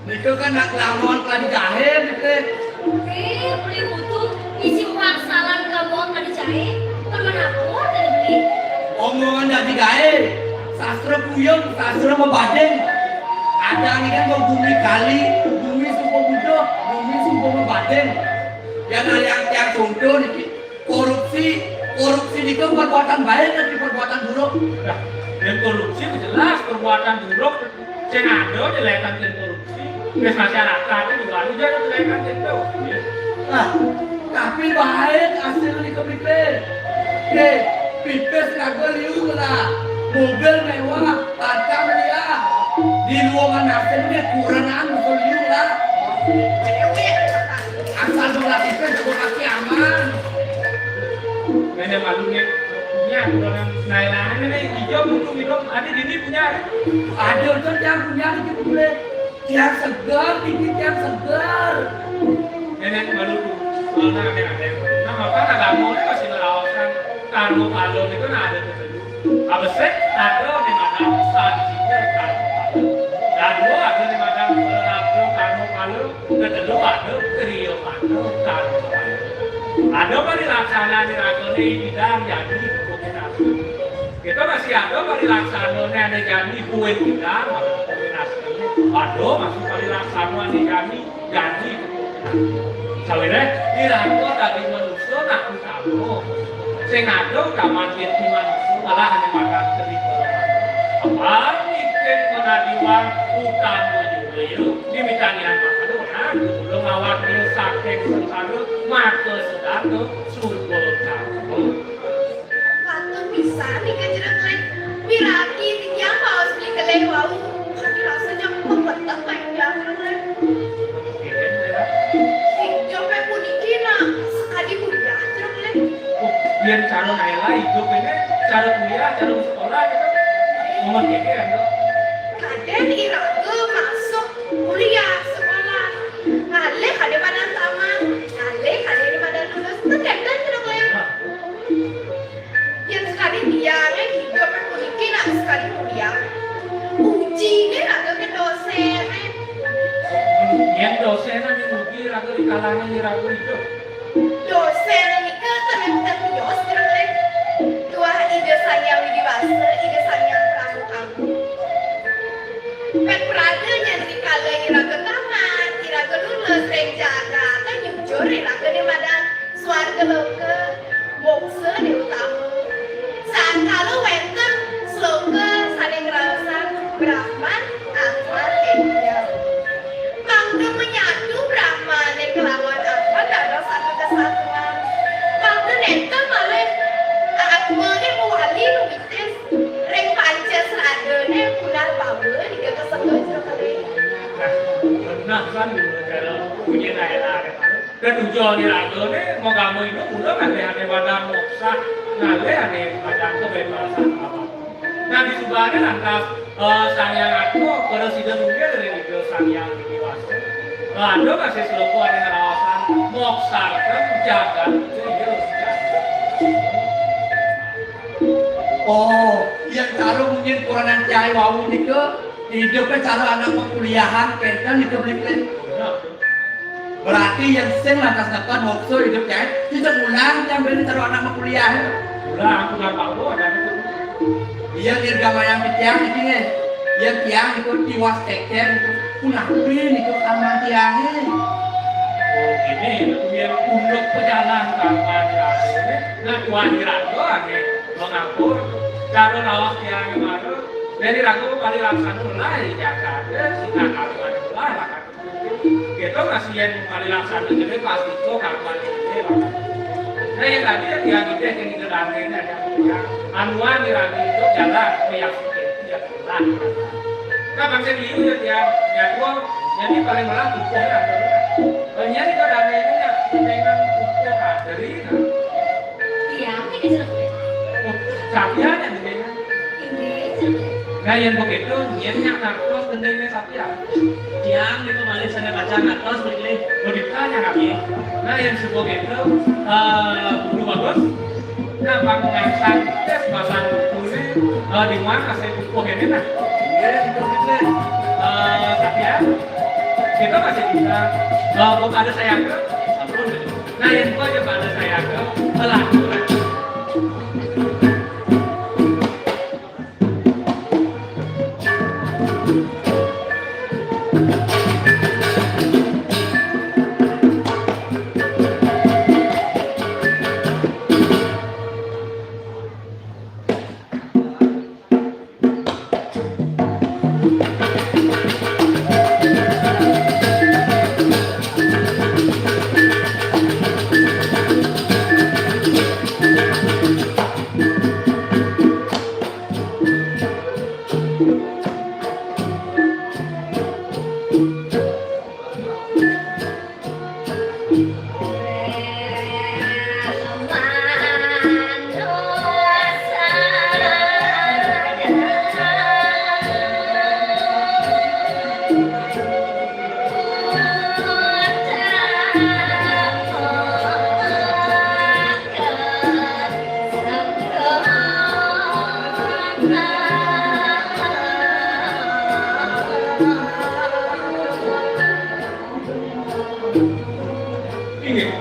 nika kan nak lamun keladi jahe, nika. Eh, beli butuh isi uang salam kamu keladi jahe. Permen apa tadi beli? Omongan dadi gaé, sastra puyung, sastra mabading. Ada nih kan kok bumi kali, bumi sumpah butuh, bumi sumpah mabading. Yang ada yang, yang contoh nih, korupsi, korupsi nika perbuatan baik atau perbuatan buruk? Nah, yang korupsi jelas perbuatan buruk. Sing ada jelaikan sing korupsi. Wis masyarakat itu baru jadi jelaikan sing korupsi. Nah, tapi baik hasil nika, Pipe. Oke, pipis kagak liu lah. Mobil mewah, harta meriah. Di ruangan asing ini kurangan musuh liu lah. Asal dua pipis juga pasti aman. Nenek malu nih. Punya, kurang nailangan nih, hijau, mutu, minum. Ada di sini punya. Ada tuh yang punya di sini boleh. Yang segar, bikin yang segar. Nenek malu tuh. Kalau nak ada, ada. Nah, apa nak kamu nih masih ngelawasan? Karena kalau itu nah ada tuh. Abesik ada di mana saat itu kan. Dadua ada di mana berlaku kanu kanu, kedelu ada kriya kanu kanu. Ada parilaksana di ragane bidang jadi buku nasi. Kita masih ada parilaksana ane jadi buin bidang buku nasi. Ada masih parilaksana ane jadi Janji. Sawire iraga dadi manusa nak utama. Sing ada utaman dadi manusa malah ane makan cerita. Apa mungkin menadiwan utama juga ya? Dimitanian makan orang. Belum awak dia saking sengsara maka sedang sumber kamu. Patut pisan nika Jero Kelek. Miragi titiang baos beli kelek wau. Kadi rasa nyepeng peteng main Jero Kelek. Ijo pe puniki nah, sakadi kuliah Jero Kelek. Oh, yen cara Naila ijo kene cara kuliah, cara sekolah gitu. Umur kene ya, Dok? Kadén iraga masuk kuliah sekolah. Ngalih kadé pada taman, ngalih kadé pada lulus. Tetetan Jero Kelek. Yén sakadi tiangé idup puniki nak sakadi kuliah. Ujiné raga ka doséné. Yén doséné nguji raga di kalané raga idup. Doséné nika ten tios, Jero Kelek. Tuah Ida Sang Hyang Widi Wasa, Ida Sang Hyang Prabu Agung. Pét pradé nyén rikala iraga tamat, iraga lulus ring jagaté nyujur iraga di madan Swarga loka, moksa di utama. Sangkala wénten sloka sané ngraosang Brahman Atma Tedya. Mangda menyatu Brahmané kelawan Atma dados satu kesatuan. Mangda nénten malih Atmané mawali numitis ring panca sradané punarbawa nika kasenggaja kalih. Nah, kan dulu cara punya naya-naya. Ketujuh niragané magama Hindu mula ngalih ané badan moksa, ngalih ané badan kebebasan apa. Nah, di subané lantas, eh, Sang Hyang Atma, pada sida nunggil ring Ida Sang Hyang Widi Wasa. Ada masih seloka ané ngerawasan moksarkan jagat itu, iya, jagat. Oh, yang cara mungkin kuranan cai wau nika, hidupnya cara anak perkuliahan, kenten nika beli. Nah, Berarti yén sing lantas neked moksa idup cai, kita ngulang tiang beli taruh anak makuliah. Ulang, ulang bawa dan itu. Iya, dirgamayang titiang iki, nggih. Yén tiang niku tiwas kékér niku, punapi niku karman tiangé. Oh, gini, itu yang unduk pejalan karman tiangé. Nah, tuan iraga, nggih, mengampun. Cara raos tiangé mara, dari raga paling laksana mulai, ya, kan? Sing karman mulai, lah, kan? Gitu masih yang paling laksana jadi pasti itu kapan ini. Nah, yang tadi yang dia gede yang itu dangenya ada. Anuan di lagi itu jalan, yang itu jalan. Nah, bangsa liu ya dia, ya gua, jadi paling malah bukuh ya. Banyak itu dangenya, dengan bukuh dari, nah. Tiang ini sudah. Oh, sapian yang gedenya. Ini sudah. Nah, yang begitu, nyenya ngartos gendengnya sapian. Tiang itu malih sané kaca ngartos, begitu. Oh, ditanya kami. Nah, yang sebegitu, eh, guru bagus. Nah, bang ngarsan, tes bahasa kulit, eh, di mana saya bukuh ini, nah. Iya, di kulit, eh, sapian. Kita masih bisa. Eh, kok ada saya ke? Ampun. Nah, yang gua aja pada saya ke pelaturan. Inggih.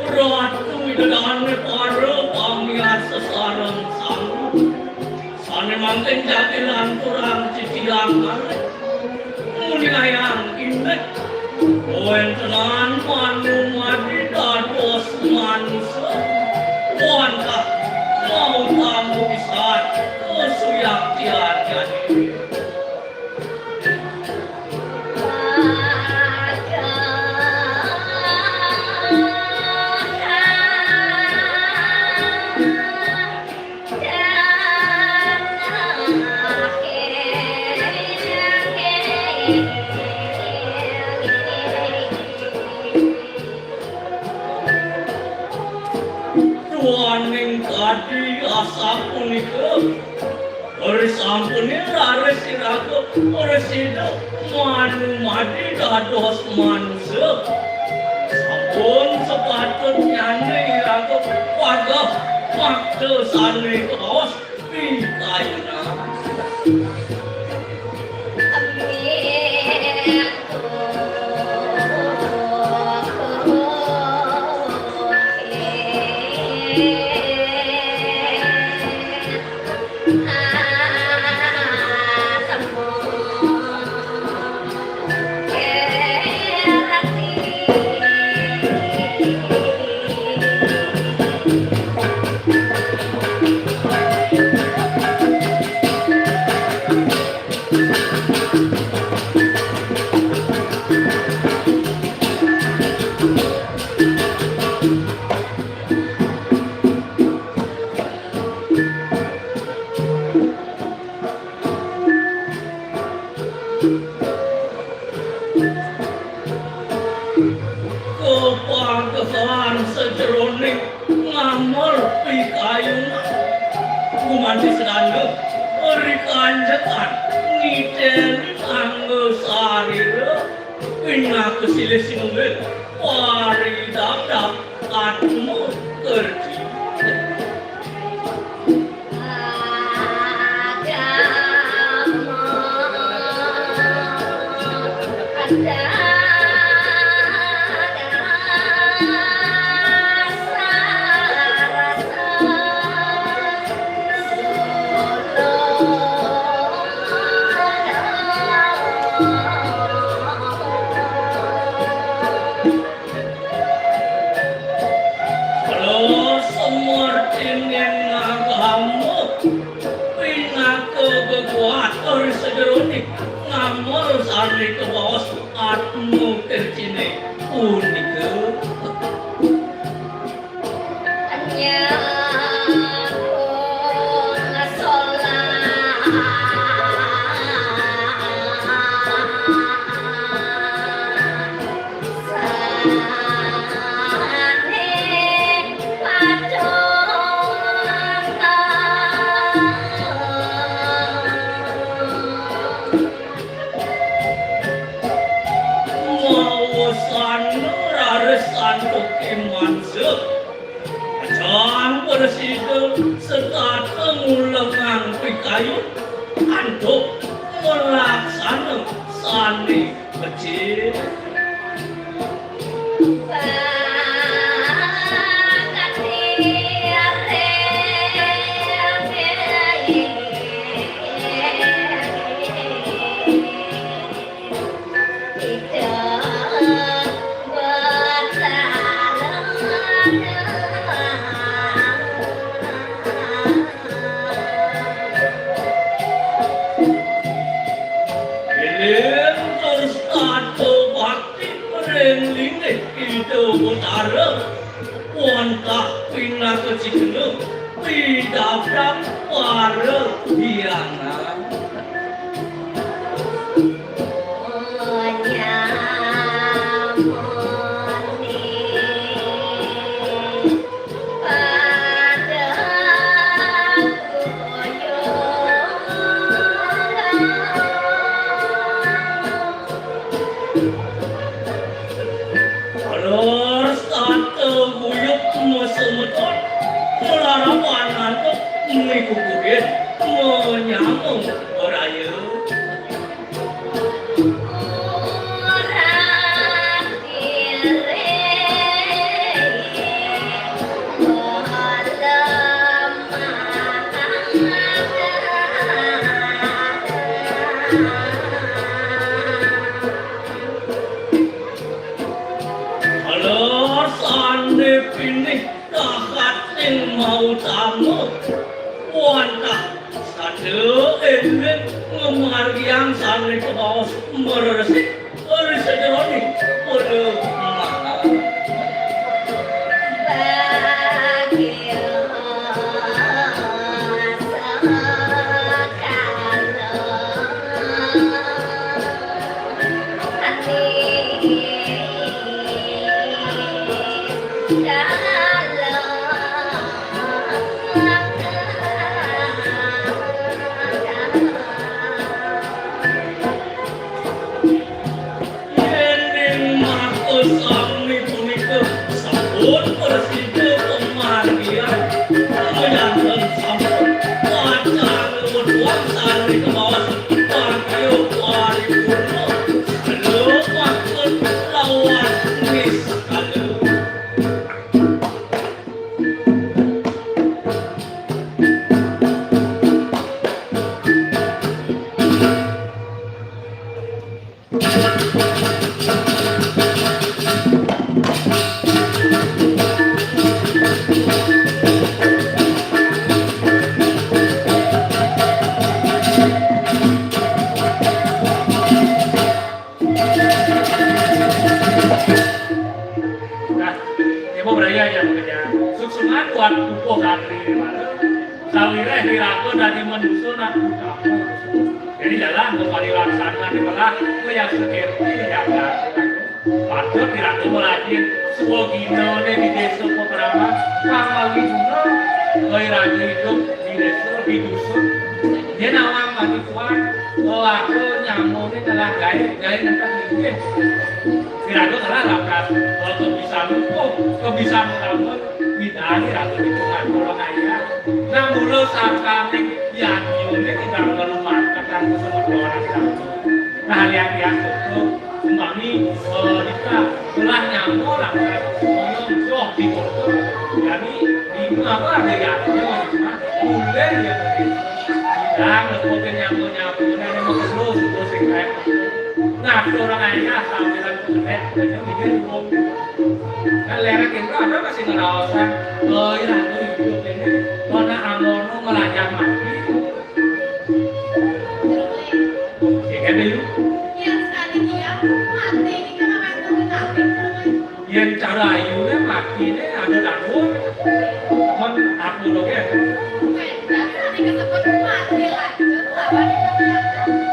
Ratu Ida Dané para pamiarsa sareng sami. Sané mangkin jagi lanturang cicilang kalih. Muninayang inggih. Kawéntenan manumadi dados manusa. Wantah mau tamu pisan kasuyaktian jani. Duaning kadi asapunika, risampuné raris iraga prasida manumadi dados manusa. Sampun sapatutnyané iraga pageh makta sané kabaos pikayunan. Kapagehan sajeroning ngamel pikayunan. Gumanti sedana, rikanjekan ngiteni angga sarira, pinaka silih sinunggil, paridabdab atma kerti. Kala sumertinin agama pinaka geguatan sajeroning ngamel sané kabaos atma Cine punika. Nyambung solah. Sané padha. Maosana raris santuke mansa. Aja prasida setata ngulengang pikayun antuk malaksana sane becik. Ing tur setata bakti ring linggih Ida Betara, wantah pinaka cihna pidabrang para hyangan. Raos tata guyub masemeton, malarapan antuk mikukuhin manyama raya. Alasane pinih kahating mautama, wantah sada eling ngamargiang sane kabaos mresik ri sajeroning pada manah. Yéning maka sami punika sampun prasida pamargian, pamargian sampun wacana wetuan sari kemawas, pagya paripurna, lumaken lawan niskala. Nah, ibu beraya ya, mungkin ya. Suksman buat tubuh hati, mana? Sawireh iraga dadi manusa nak utama. Jadi jalan keparilaksana di belah, kaya seperti jaga. Patut iraga melajin, swaginane di desa Pakraman, pangawiguna, kaya raja hidup di desa, di dusun. Dia nawang mati tuan, kelaku nyamune telah gaib, gaib entah mungkin. Iraga telah lakas, kalau kebisan hukum, kebisan agama, bidani iraga di tengah orang ayah. Nah, mula sakaning yadnya ini tidak melumatkan dan kesemudahan iraga. Nah, lihat-lihat itu, umpami, eh, kita telah nyamuk lakas, ngomong, joh, di kota. Jadi, di mana ada yadnya, nah, boleh ya. Dan lepotin nyamuk-nyamuk, dan memang perlu, perlu sing kayak. Nah, orang ayah sambilan kenek, dan mikir, kan lereng itu ada masih ngeraosan, oh, iya, aku hidup ini, mana amono melajah mati. Ya kan, Yu? Yang sekali dia mati, kita ngapain Mun aku dongé.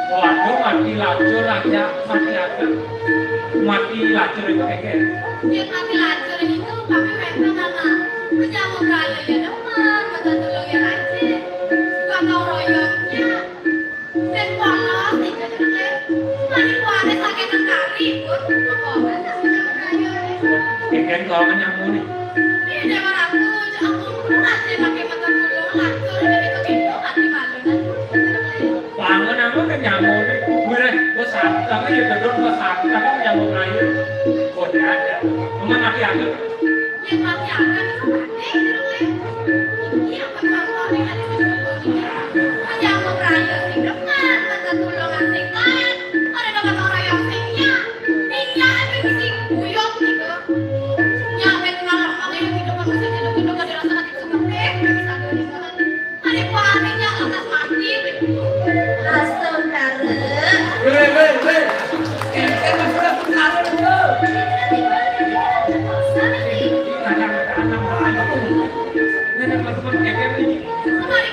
Waduh, mati lacur aja, mati aja. Mati lacur itu kéké. Yén mati lacur itu, kami wénten, Mama. Menyambut raya ya demen, mata tulung ya rajin. Gotong royongnya. Dan polos, tiga jelek. Mari kuané sakétan kari, pun. Polos, menyambut raya. Kéké kalau menyambut nih. Ini Déwa Ratu, aku pernah sih pakai mata tulung, lacur, dan itu pintu, mati malu, dan. Bangun aku kan nyamuk nih. Gue deh, gue sabda, gue ya gedor, gue sabda, gue nyamuk lain. Gue ada. Cuma mati aku. Yang mati aku itu mati, gitu, gue. Iya, gue contoh nih, ada di sini. Menyambut raya sing depan, mata tulung asing lain. Ada dapat orang yang singnya. Tinggal ada di sing buyok, gitu. Nyampe kenal orang yang hidup, manusia hidup, hidup, ada rasa sakit, suka, eh, bisa, gitu. Ada kualinya lantas mati. Astagfirullah. Wéh, wéh, wéh. Kéké mah sudah putar dulu. Ada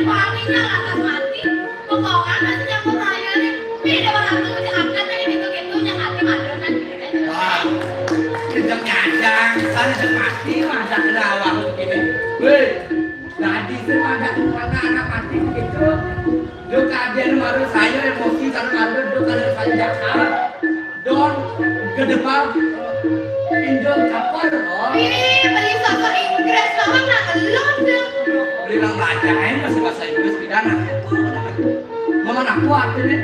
kualinya lantas mati. Bokongan masih nyampur raya nih. Beda orang tuh, udah angkat aja gitu-gitu, yang hati madonan gitu. Wah, kita nyajang, saya udah mati, masa ada awal begini. Wéh. Dadi sing ada anak mati begitu. Duk kajen baru saya emosi karena ada duk ada saya jahat. Don gedebal pinjol kapal, oh. Ih, beli sosok Inggris, mama nggak ngeluh tuh. Beli orang belajar, ayo masih bahasa Inggris pidana. Mama nak kuat ini.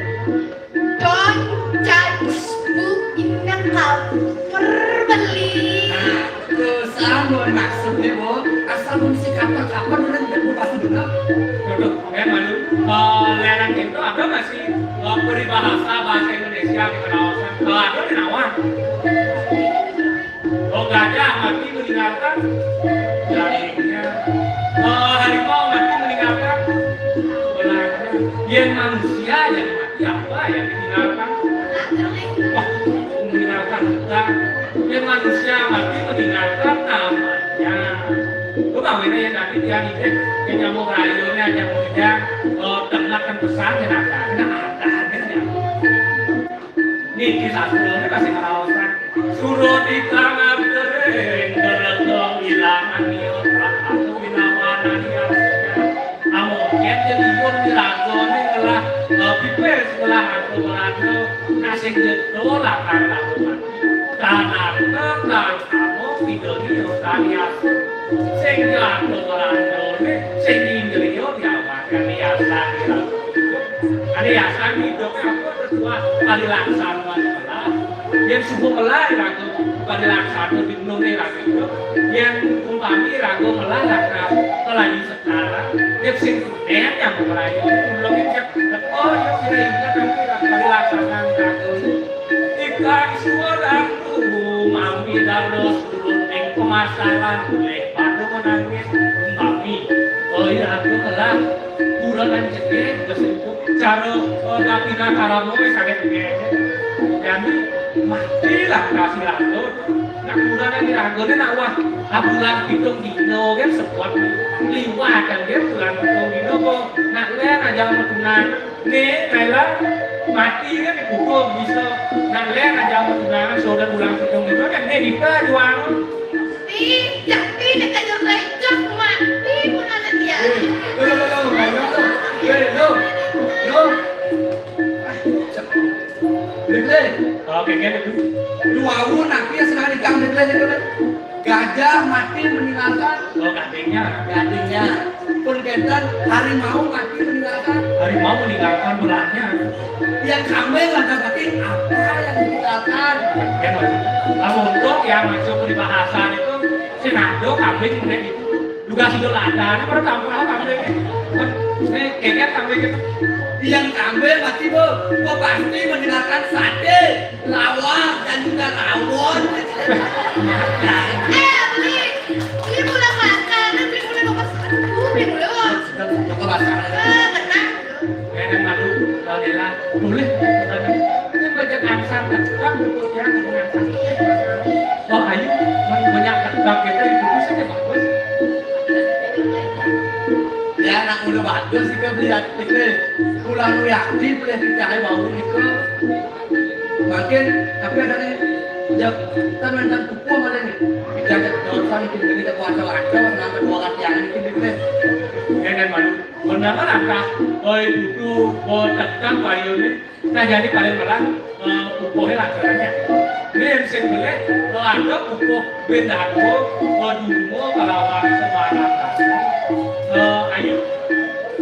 Don't judge book in the cover beli. Nah, terus anu maksudnya, Bu, asal mesti cover-cover, udah jadi pasti benar. Duduk, ya, malu. Eh, lerang itu ada nggak sih, eh, peribahasa bahasa Indonesia di pengawasan? Kalau ada, di nawan. Oh, gajah mati meninggalkan dagingnya. Oh, harimau mati meninggalkan tulangnya. Yén manusia yang mati apa yang ditinggalkan? Wah, meninggalkan hutan. Yén manusia mati meninggalkan namanya. Coba wéna yang tadi dia ide, yang nyamuk rayunya, nyamuknya, oh, dengarkan pesan, ya, nah, nah, nah, nah, nah. Niki sastrane kasih ngraosan. Sura dikang abdering, ngerega wilangan niat, anu winawanani artinya. Amongket yen dipun diragane ngelah, eh, pipis ngelah angka melana, nasing nyeto lakar lakukan. Tanang, tanang, amo pidoni utari asu. Sing jago melana, sing indriyo diawakan, diasah, dilakukan. Ane yasan hidupe apa ketua parilaksana melah. Yen subuh melah raga parilaksana dinune raga. Yen umpami raga melah raga kelayu sekarang. Yen sing kunen yang merayu ulung cek teko yo kira ingat parilaksana raga. Ikan suara mami dados turun ing pemasaran oleh padu menangis umpami. Oh iya, aku telah kurang cekik, kesukup cara, eh, kapina karamo wis saged nggih. Jani mati lah kasih atur. Nak kurang yang diragone nak wah abulan pitung dino kan sebuat liwat kan dia bulan pitung dino kok nak ler aja metunan. Nih, Naila mati kan dipukul bisa. Nah, Len aja mau tunangan, saudara ulang pitung itu kan, nih, Dita jual. Ih, tapi nek aja lecok mati pun ada dia. Eh, lo, lo, lo, lo, lo, lo. Eh, lo, lo. Ah, cek. Dek, Lé. Oke, oke. Dua tahun aku ya senang nikah, Dek, Lé, Dek, Lé. Gajah mati meninggalkan. Oh, gadingnya. Gadingnya. Pun kenten harimau mati meninggalkan. Harimau meninggalkan belahnya. Yang kambing lantas mati, apa yang ditinggalkan? Ya, Mas. Lamun untuk yang masuk peribahasa itu, si Nado kambing meneh itu. Juga si Jolanda, ini baru tampil kambing. Ini kayaknya kambing itu. Yang kambing mati, Bu. Gua pasti meninggalkan sate. Lawar dan juga rawon. Eh, beli, beli mulai makan, beli mulai bapak satu, beli mulai, wah. Sudah, sudah, sudah, sudah. Eh, tenang. Eh, dan lalu, Bang Dela, boleh, boleh. Ini baca kansar, kan? Kan buku dia, kansar. Oh, ayo, banyak, Bang, kita itu bisa, ya, Pak Bos. Anak muda bagus sih, Kak, beli aktif deh. Pulang nu yakin, beli aktif cahaya bau nih, Kak. Makin, tapi ada nih, ya, kita main dan pukul mana nih? Kita ada dosa nih, kita, kita kuat-kuat, nah, kedua kaki yang ini, gitu deh. Ya, kan, malu. Benar kan, angka? Oh, itu tuh, oh, tekan, Pak Yul nih. Nah, jadi paling berat, eh, pupuhé lah sebenarnya. Ini yang sing berat, eh, ada pupuh bendado, eh, dungo kalawan sembarang. Eh, ayo,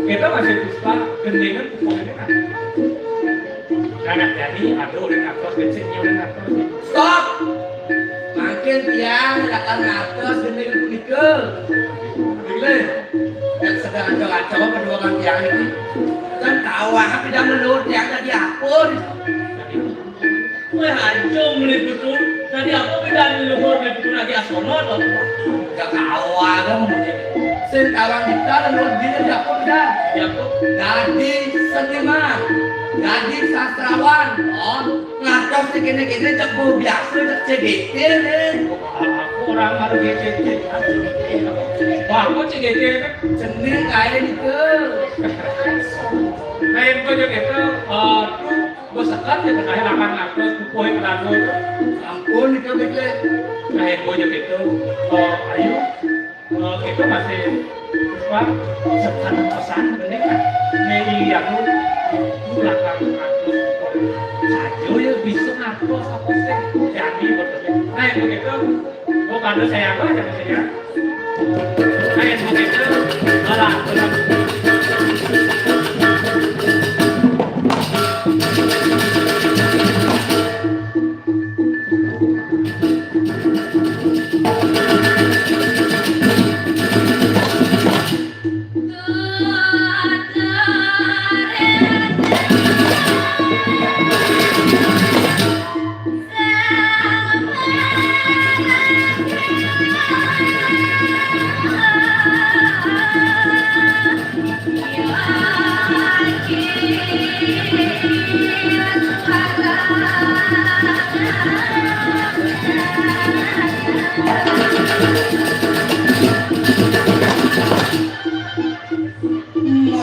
kita masih puspa, gendingan pupuh ini kan. Nah, nah, jadi ada orang atas, kecilnya orang atas. Stop! Mangkin tiang lakar ngartos gending punika. Bilih, nek sedeng aco-aco kedua kang tiang niki. Kan kawah pidang leluhur tiang dadi apun. Wah, ancung meli putu. Dadi apa pidang leluhur meli putu lagi asono to? Ya kawah dong. Sing kawang kita leluhur dia dadi apa pidang? Dadi apa? Dadi seniman, dadi sastrawan. Oh, Ngatos nih kene-kene cek bau biasa, cek C G T nih. Aku orang baru G T T. Wah, aku C G T kan? Jeneng kae niku. Nah, yang gue juga itu, eh, tuh, gue sekat ya, tengah lapangan ngatos, kukuhin lagu itu. Ampun, itu, Bik. Nah, yang gue juga itu, eh, ayo. Eh, itu masih, Pak, sekarang pesan ini kan, nih, iya, lu, lu lakar ngatur. Saja ya bisa ngatur apa sih? Jadi, betul. Nah, yang begitu, oh, kalau saya apa aja maksudnya? Nah, yang begitu, malah,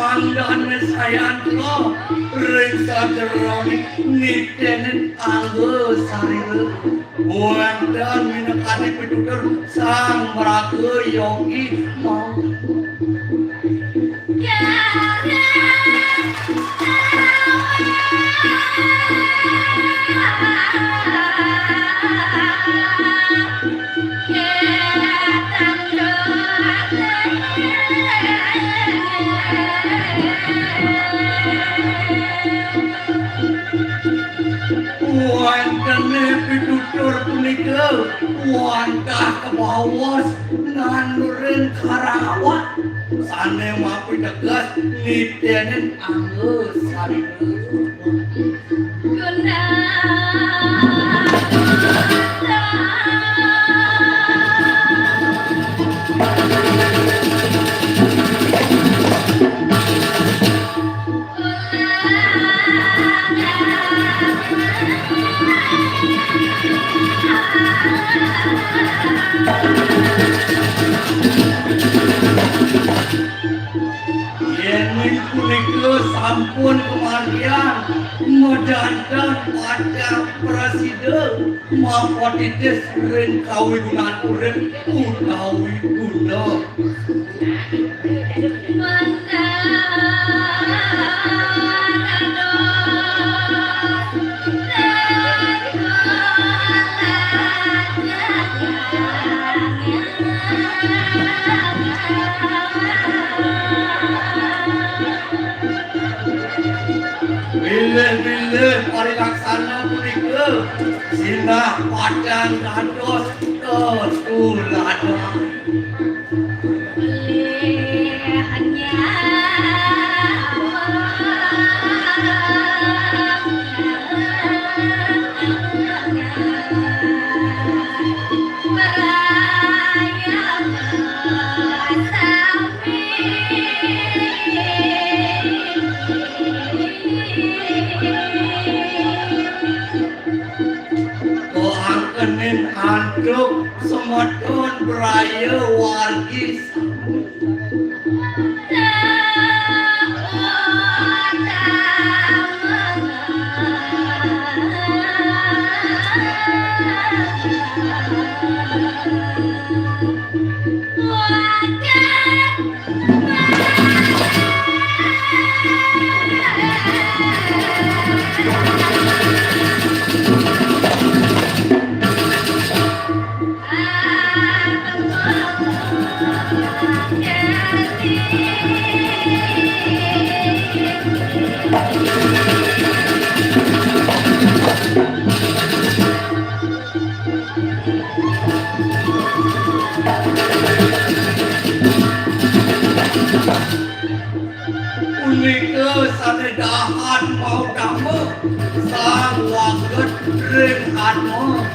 Mangdane sayantra ring sajeroning nitenin angga sarira. Wonten minakadi pitutur Sang Maraga Yogi mau. Wantene pitutur punika wantah kabaos nanurin karawat sane mapiteges nitenin angga sarira. Yening punika sampun kamargiang madanten pacang prasida mapatitis ring kawigunan urip utawi guna. Bilih-bilih parilaksana punika sinah pacang dados tetuladan. Koangkenin antuk semeton braya wargi. Punika sané dahat mautama, sang waget ring atma.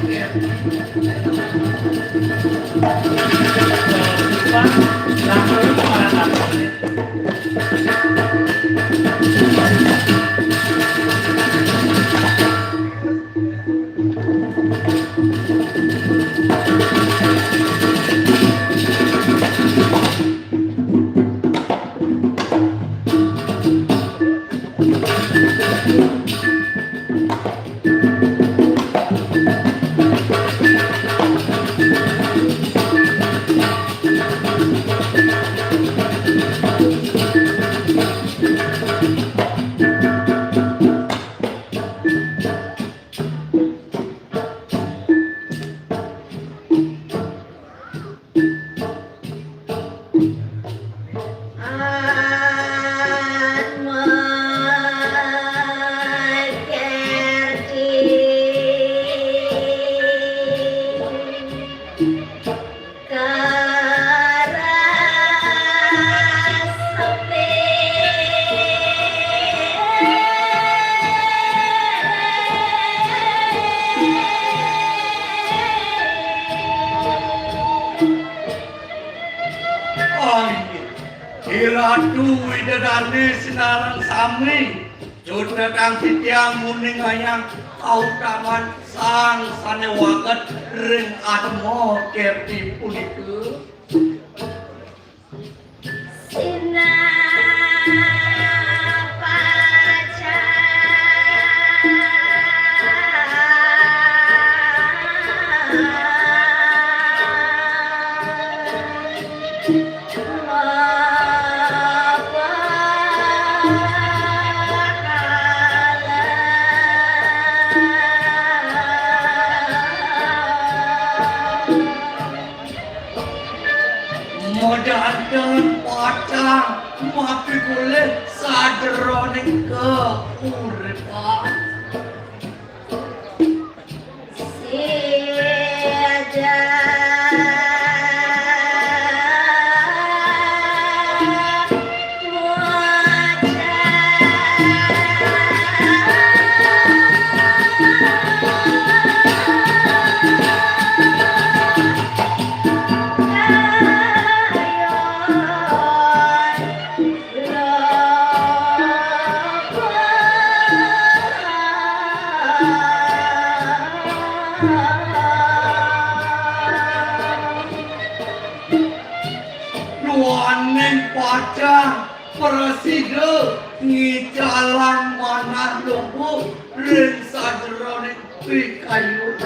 Iratu Widadane sinareng sami, judnetang titiang nguningayang kautaman sang sane waget ring atma kerti punika. Madanten pacang mapikulih sajeroning kauripan. Duaning pacang prasida ngicalang manah lubu ring sajeroning pikayun.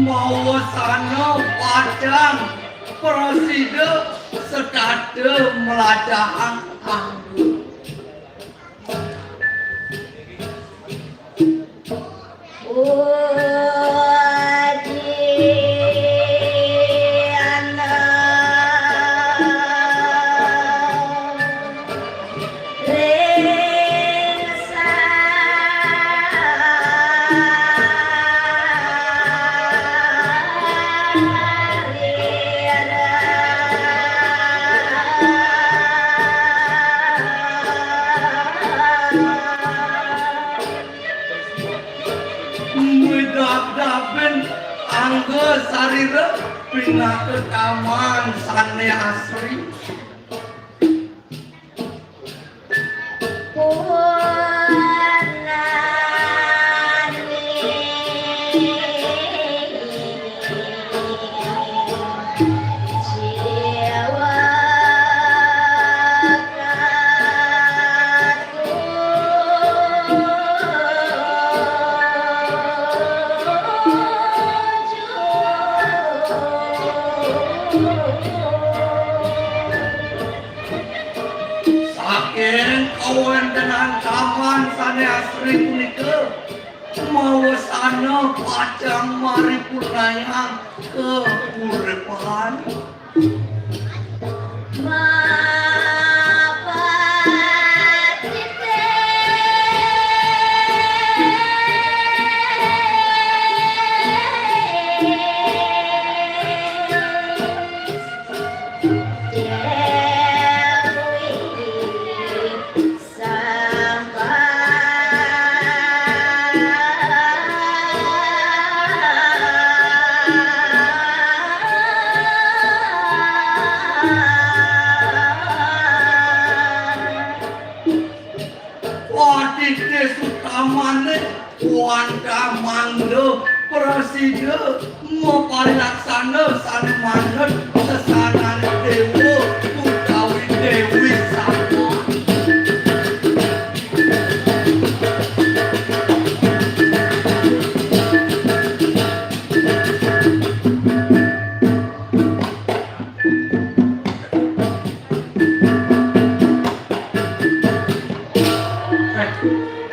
Mawasana pacang prasida setata mlajahang angga. Midabdabin angga sarira pinaka taman sane asri. Wéntenan taman sané asri punika mawesana pacang maripurnayang kauripan. Wadite sutamane wantah mangda prasida maparilaksana sane manut sesanane dewa utawi dewi sama.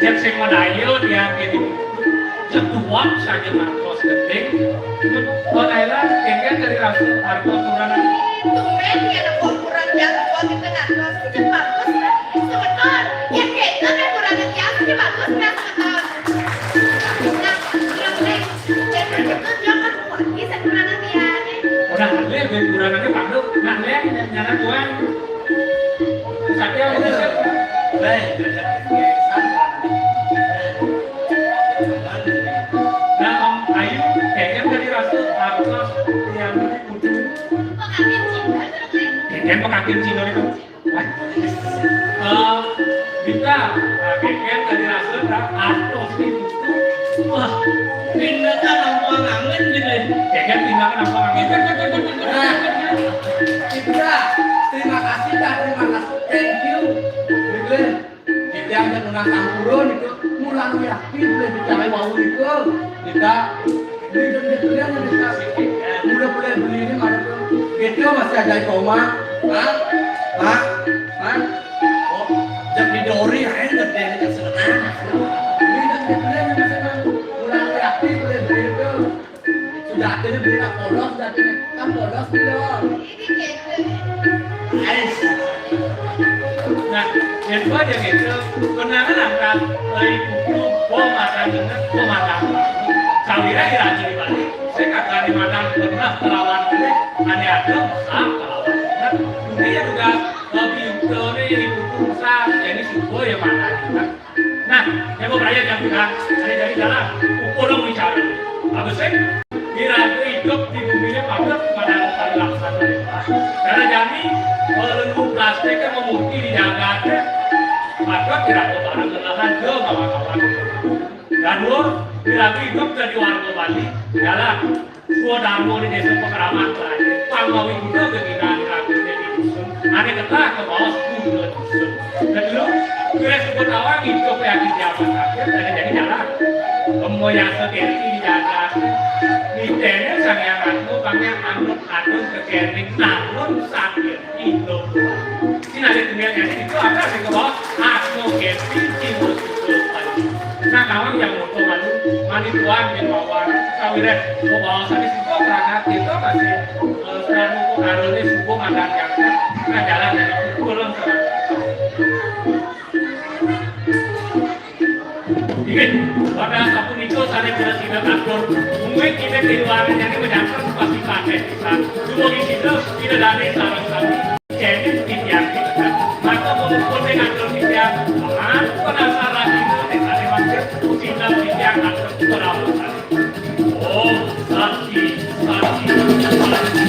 Cek sing madaya tiang ini. Setuan saja mantos gending. Kon Aila, kengken dari rasul harta turanan. Tumben ya, nak kurang jago, kita ngantos. Kita bagus, kan? Sebetul. Ya, kita kan kurang jago, kita bagus, kan? Sebetul. Nah, kurang baik. Ya, kan, betul, jangan. Wah, bisa kurang tiang, ya. Udah, ada yang kurangannya, Pak Dok. Nah, ada yang nyana tuan. Tapi aku bisa. Baik, baik. Nah, Om Ayu, kayaknya tadi rasa harus yang kudu. Kayaknya pekakin Cina itu. Eh, kita, nah, kayaknya tadi rasa, nah, artos itu. Wah, tindakan apa angin gitu. Kayaknya tindakan apa angin. Nah, kita, terima kasih, Kak, terima kasih. Thank you. Gitu. Titiang nek nang sampurun niku mulang yakin beli dicari wau niku. Kita beli dan dia beli aja kita. Udah boleh beli ini mana tuh? Gitu masih ada koma. Hah? Hah? Hah? Oh, jadi dori aja gede ini kan seneng. Beli dan dia beli aja masih, Bang. Mulang yakin beli beli itu. Sudah akhirnya beli tak polos, sudah akhirnya kan polos gitu. Ais. Nah, yang dua aja gitu. Kenangan angkat dari kuku, bo makan dengan, bo makan. Sawira di Raja di Bali, saya kagak di mana pernah kelawan gue, aneh ada, ah, kelawan. Nah, ini ya juga lebih ke ini di kuku, sah, ya ini suku ya mana gitu kan. Nah, ya, Bu, raya jam tiga, hari dari dalam, ukur dong bicara. Bagus, eh? Kira aku hidup di bumi ini, bagus, pada kali laksana. Karena jami, kalau nunggu plastik kan mau mungkin di jagat, ya. Maka kira aku barang lelahan, ke kawan-kawan. Dan, Bu, kira aku hidup dari warga Bali, jalan. Swadarma di desa Pakraman terakhir, pangmawi Buddha gegina di ragune di dusun, ane ketah ke baos guna dusun. Kedua, kira sebut awang itu pe ati jaman akhir, dan jadi jalan. Pemoyasa keri di jalan. Nitene sang yang anu, pangnya anut adun kekening, nanun sakit. Indo. Sing ada tinggal nyari itu apa sih ke bawah? Asmo Genti, Timur Susul, Bali. Nah, kawan yang mau ke Bali, mani tuan di bawah, kawireh, ke bawah sana situ, berangkat itu masih, eh, selalu ke Karone, subuh, makan yang, nah, jalan dari pulang sama. Inggih, pada sapunika sane prasida katur, mungkin kita kehilangan yang menjangkau pasti pakai kita. Cuma di situ tidak ada sarang kami. Jadi, titiang kita. Maka mengukur dengan titiang, aman, penasaran itu, tidak ada maksud, tidak titiang atur perawatan. Om Santi, Santi, Santi.